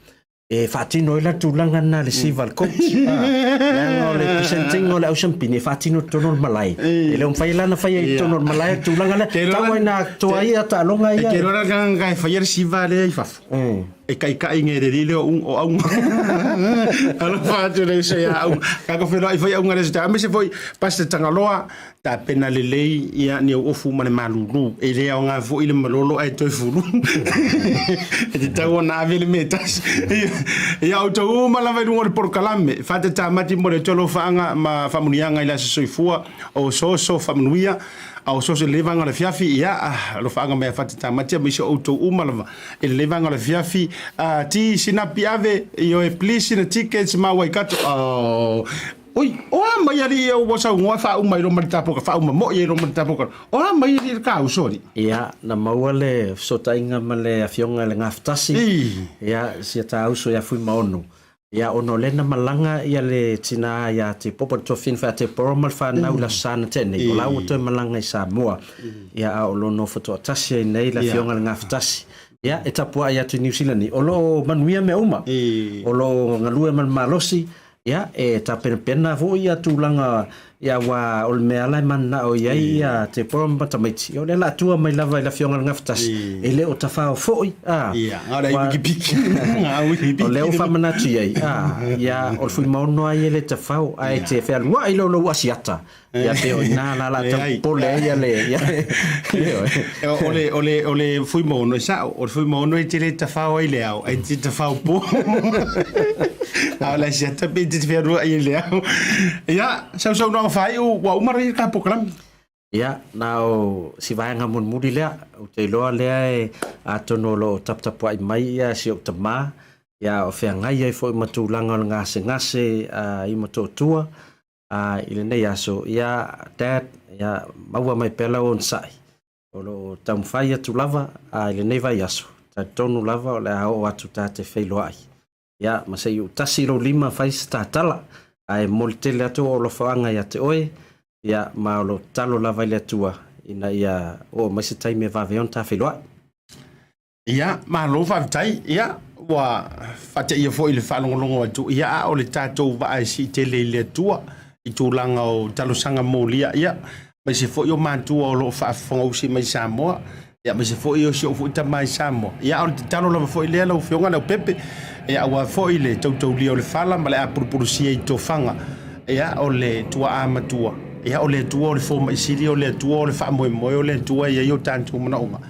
Speaker 2: E faatino ai la tulaga lena le siva a le coach. Leaga o le presenting o le au siampini e faatino i totonu o le malae. E le o mafai la ona faia i totonu o le malae le tulaga lea. Tau ai na toa ai taaloga ia.
Speaker 1: E te iloa la le tagata e faia le siva lea i fafo. E kaikai nge le lile o o auga. Alofa atu le uso ia auga. Kako feiloai foi auga le aso taeao. Aemaise foi Pastor Tagaloa Tapena lelei ia ni au ofu ma le malulu. E le aoga foi le malolo ae toe fulu. E tatau ona ave le mea e tasi. Ia outou uma lava i luga o le polokalame. Faatatamati mo le Atua alofaaga ma faamanuiaga i le aso soifua o soso faamanuia a o soso i lenei vaega o le afiafi. Ia, alofaaga mai a faatatamati aemaise o outou uma lava i lenei vaega o le afiafi. Ti sinapi ave, ioe please sina tickets ma Waikato. Oh. Oi, o a mai alii ia ua saunoa e faauma ai loa ma le tapoka, faauma moi ai loa ma le tapoka. O a mai alii le tauso alii?
Speaker 2: Ia, na maua le fesootaiga ma le Afioga i le Gafatasi, ia, si a ta uso ia Fuimaono. Ia, ona o lea na malaga ia le tina ia te Popo, le Tuafafine foi ia Tepora ma le fanau i le Aso Sa na tea nei, o la ua toe malaga i Samoa. Ia, a o lo o nofo toatasi ai nei le Afioga i le Gafatasi. Ia, e tapuai atu i Niu Sila nei, o lo o manuia mea uma. O lo o galue ma le malosi, Ia, e tapenapena foi ia tulaga, ia aua o le mea la e mananao i ai ia Tepora ma tamaiti, ia o lea la a tua mai lava i le Afioga i le Gafatasi, e le o tafao foi, a.
Speaker 1: Ia, na o le ai wikipiki.
Speaker 2: O lea ua faamanatu i ai, a, ia, o le Fuimaono lava ia e le tafao, ae te fealuai loa lou asiata, Ia pei o ina la la tau popole ai ia le ia.
Speaker 1: O le o le o le Fuimaono e sao, o le Fuimaono e te le tafao ai le ao, e te tafao po. A o le asiata pe te fealuai ai le ao. Ia, sausaunoaga faaiu ua uma lenei ta polokalame.
Speaker 2: Ia, na o si vaega mulimuli lea, ou te iloa lea e atonu o lo o taputapuai mai ia si ou tama, ia o feagai ai foi ma tulaga o le gasegase i Motootua, A i lenei aso, ia, Dad, ia, maua mai pea lau onosai. O lo o taumafai atu lava, a i lenei vaiaso, talitonu lava o le a oo atu ta te feiloai. Ia, ma se i ou tasi i lou lima fai se tatala, ae momoli tele atu ou alofaga ia te oe, ia, ma o lo o tatalo lava i le Atua ina ia oo mai se taimi e vave ai ona ta feiloai.
Speaker 1: Ia, malo faafetai. Ia, ua faateia foi i le faalogologo atu, ia, a o le tatou vaa e sii tele i le Atua i tulaga o talosaga molia, ia, aemaise foi o matua o lo o faafofogausi mai Samoa, ia, aemaise foi o si ou foi tama i Samoa. Ia, a o le tatalo lava foi lea lau Afioga Leaupepe, ia, aua foi le tautaulia o le fala ma le apulupulusia i tofaga, ia, o le tuaa matua, ia, o le Atua o le fomai sili, o le Atua o le faamoemoe, o le Atua e i ai o tatou manaoga.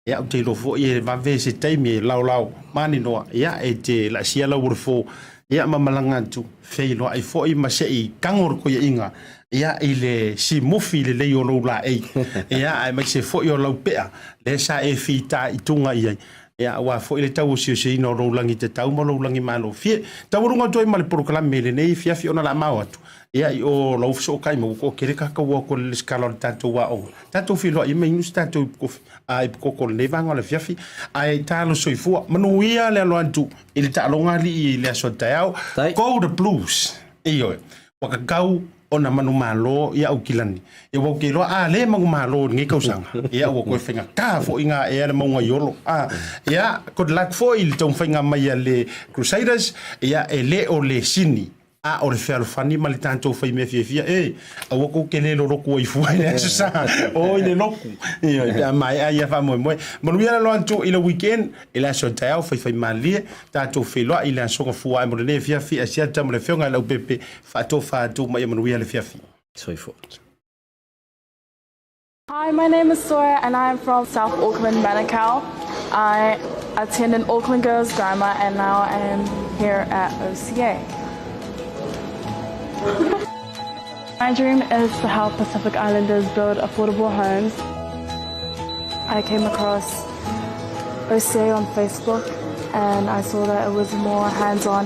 Speaker 1: Ia, ou te iloa foi e vave se taimi e laolao maninoa, ia, e te laasia lau olofo, ia, ma malaga atu, feiloai foi ma se i tago le koiaiga, ia, i le simufi lelei o lou laei, ia, aemaise foi o lau pea, lea sa e fitaituga i ai, ia, aua foi le tauosiosioina o lou lagi tatau ma lou lagi malofie. Taualuga atu ai ma le polokalame i lenei afiafi ona la mao atu, ia, i o lau fesootai ma ua toatele tatou o atu i le lesitala o le tatou aoga, tatou feiloai ma inu se tatou ipukofi. a i pukoko o lenei vaega o le afiafi, ae talo soifua. Manuia le alo atu i le taaloga alii i le aso taeao. Go the Blues! Ioe, ua tatau ona manumalo i Aukilani. Ia ua ou te iloa a le manumalo i lenei tausaga, ia ua toe faigata foi na ea le mauga i Olo. A, ia, good luck foi i le taumafaiga mai a le Crusaders, ia e le o le sini A o le fealofani ma le tatou fai mea fiafia, e, aua kou te le lolotu ai fua i le aso sa, o i le lotu. Ioe, pe a maea ia faamoemoe. Manuia le aloa atu i le weekend, i le aso taeao, faifai malie, tatou feiloai i le aso gafua ae mo lenei afiafi, Asiata ma le Afioga i Leaupepe, faatofa atu ma ia manuia le afiafi.
Speaker 2: Soifua.
Speaker 6: Hi, my name is Sawyer and I am from South Auckland, Manukau. I attended Auckland Girls Grammar and now I am here at OCA. My dream is to help Pacific Islanders build affordable homes. I came across OCA on Facebook and I saw that it was more hands-on.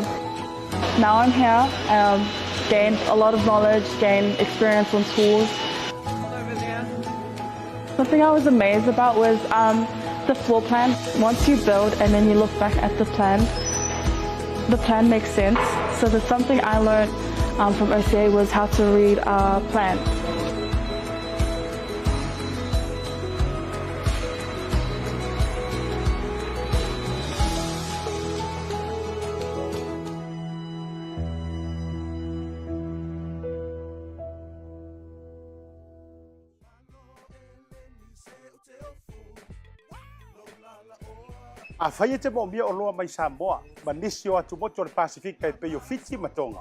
Speaker 6: Now I'm here, um, gained a lot of knowledge, gained experience on tools. Something I was amazed about was um, the floor plan. Once you build and then you look back at the plan, the plan makes sense. So there's something I learned um, from OCA was how to read a plan.
Speaker 1: Afai e te moomia oloa mai Samoa ma nisi o atumotu o le Pasifika e pei o Fiti ma Tonga,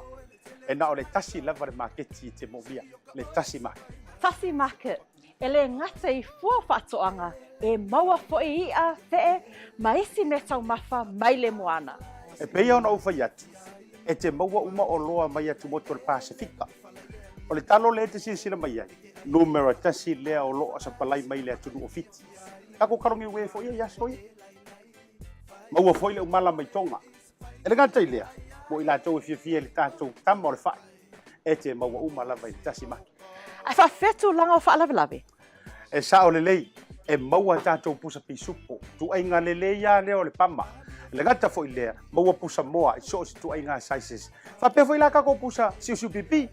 Speaker 1: e na o le tasi lava le maketi e te moomia, le Tasi Market.
Speaker 5: Tasi Market, E le gata i fua faatoaga, e maua foi iʻa, feʻe, ma isi mea taumafa mai le moana.
Speaker 1: E pei ona ou fai atu, e te maua uma oloa mai atumotu o le Pasefika. O le talo lea e te silasila mai ai, numera tasi lea o loo sapalai mai le atunuu o Fiti. Tatou kalogi ue foi ia i aso ia. Maua foi le umala mai Tonga. E le gata i lea, mo i latou e fiafia i le tatou tama o le fai. E te maua uma lava i le tasi market.
Speaker 5: Ae faafefea tulaga o faalavelave?
Speaker 1: E sao lelei, e maua tatou pusa pisupo, tuaiga lelei a lea o le pama. E le gata foi lea, maua pusa moa i so o se tuaiga sizes. Faapea foi la tatou pusa siusiu pipi.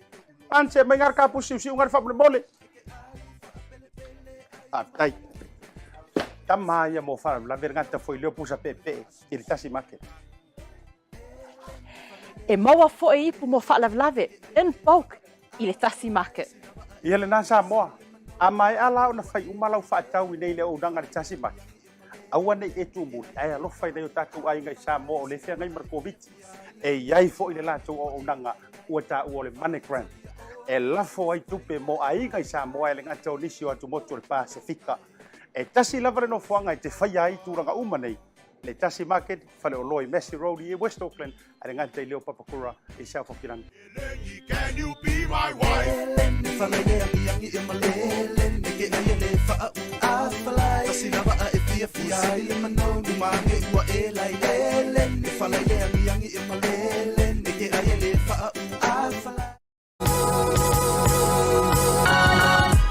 Speaker 1: Pan se mai ngara ka pusa siusiu ngara faamolemole. Faafetai. Tama ia mo faalavelave le gata foi lea o pusa peepee i le tasi market.
Speaker 5: E maua foi ipu mo faalavelave in bulk i le tasi market.
Speaker 1: Ia lena Samoa, a maea la ona fai uma lau faatau i nei le auaunaga i le tasi market, aua ne i e tumuli ae alofa i nai o tatou aiga i Samoa o lea e feagai ma le Koviti. E i ai foi le latou auaunaga ua taua o le MoneyGram e lafo ai tupe mo aiga i Samoa e le gata o nisi o atumotu o le Pasefika. E tasi lava le nofoaga e te faia ai tulaga uma nei, le Tasi Market, faleoloa i Massey Road i West Auckland, a le gata i leo Papakura i South Hokirangi.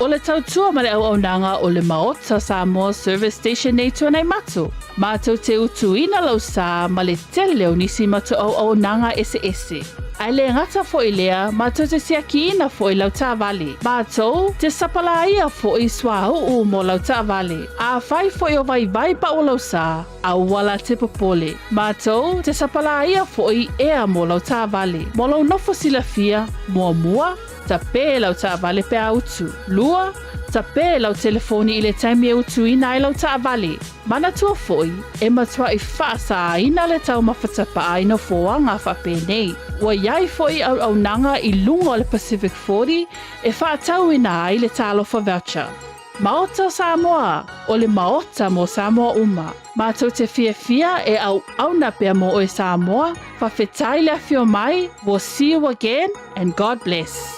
Speaker 7: O le tautua ma le auaunaga o le Maota Samoa Service Station nei Tuanaimato, mātou te utuina lau sā ma le tele o nisi matou auaunaga eseese. Ae le gata foi lea, mātou te siakiina foi lau taavale. Mātou te sapalāia foi suauu mo lau taavale. Afai foi o vaivai pau lau sā, Aua la te popole. Matou te sapalāia foʻi ea mo lau taavale. Mo lou nofo silafia, muamua, tapē lau taavale pe a utu. Lua, tapē lau telefoni i le taimi e utuina ai lau taavale. Manatua foʻi, e matuaʻi faasāina le taumafa tapaa i nofoaga faapenei. Ua iai foʻi auaunaga i luga o le Pacific 40 e faatauina ai le Talofa Voucher. Maota o Samoa, o le Maota mo Samoa uma. Matou te fiafia e auauna pea mo oe Samoa, fafetai le afio mai, we'll see you again and God bless.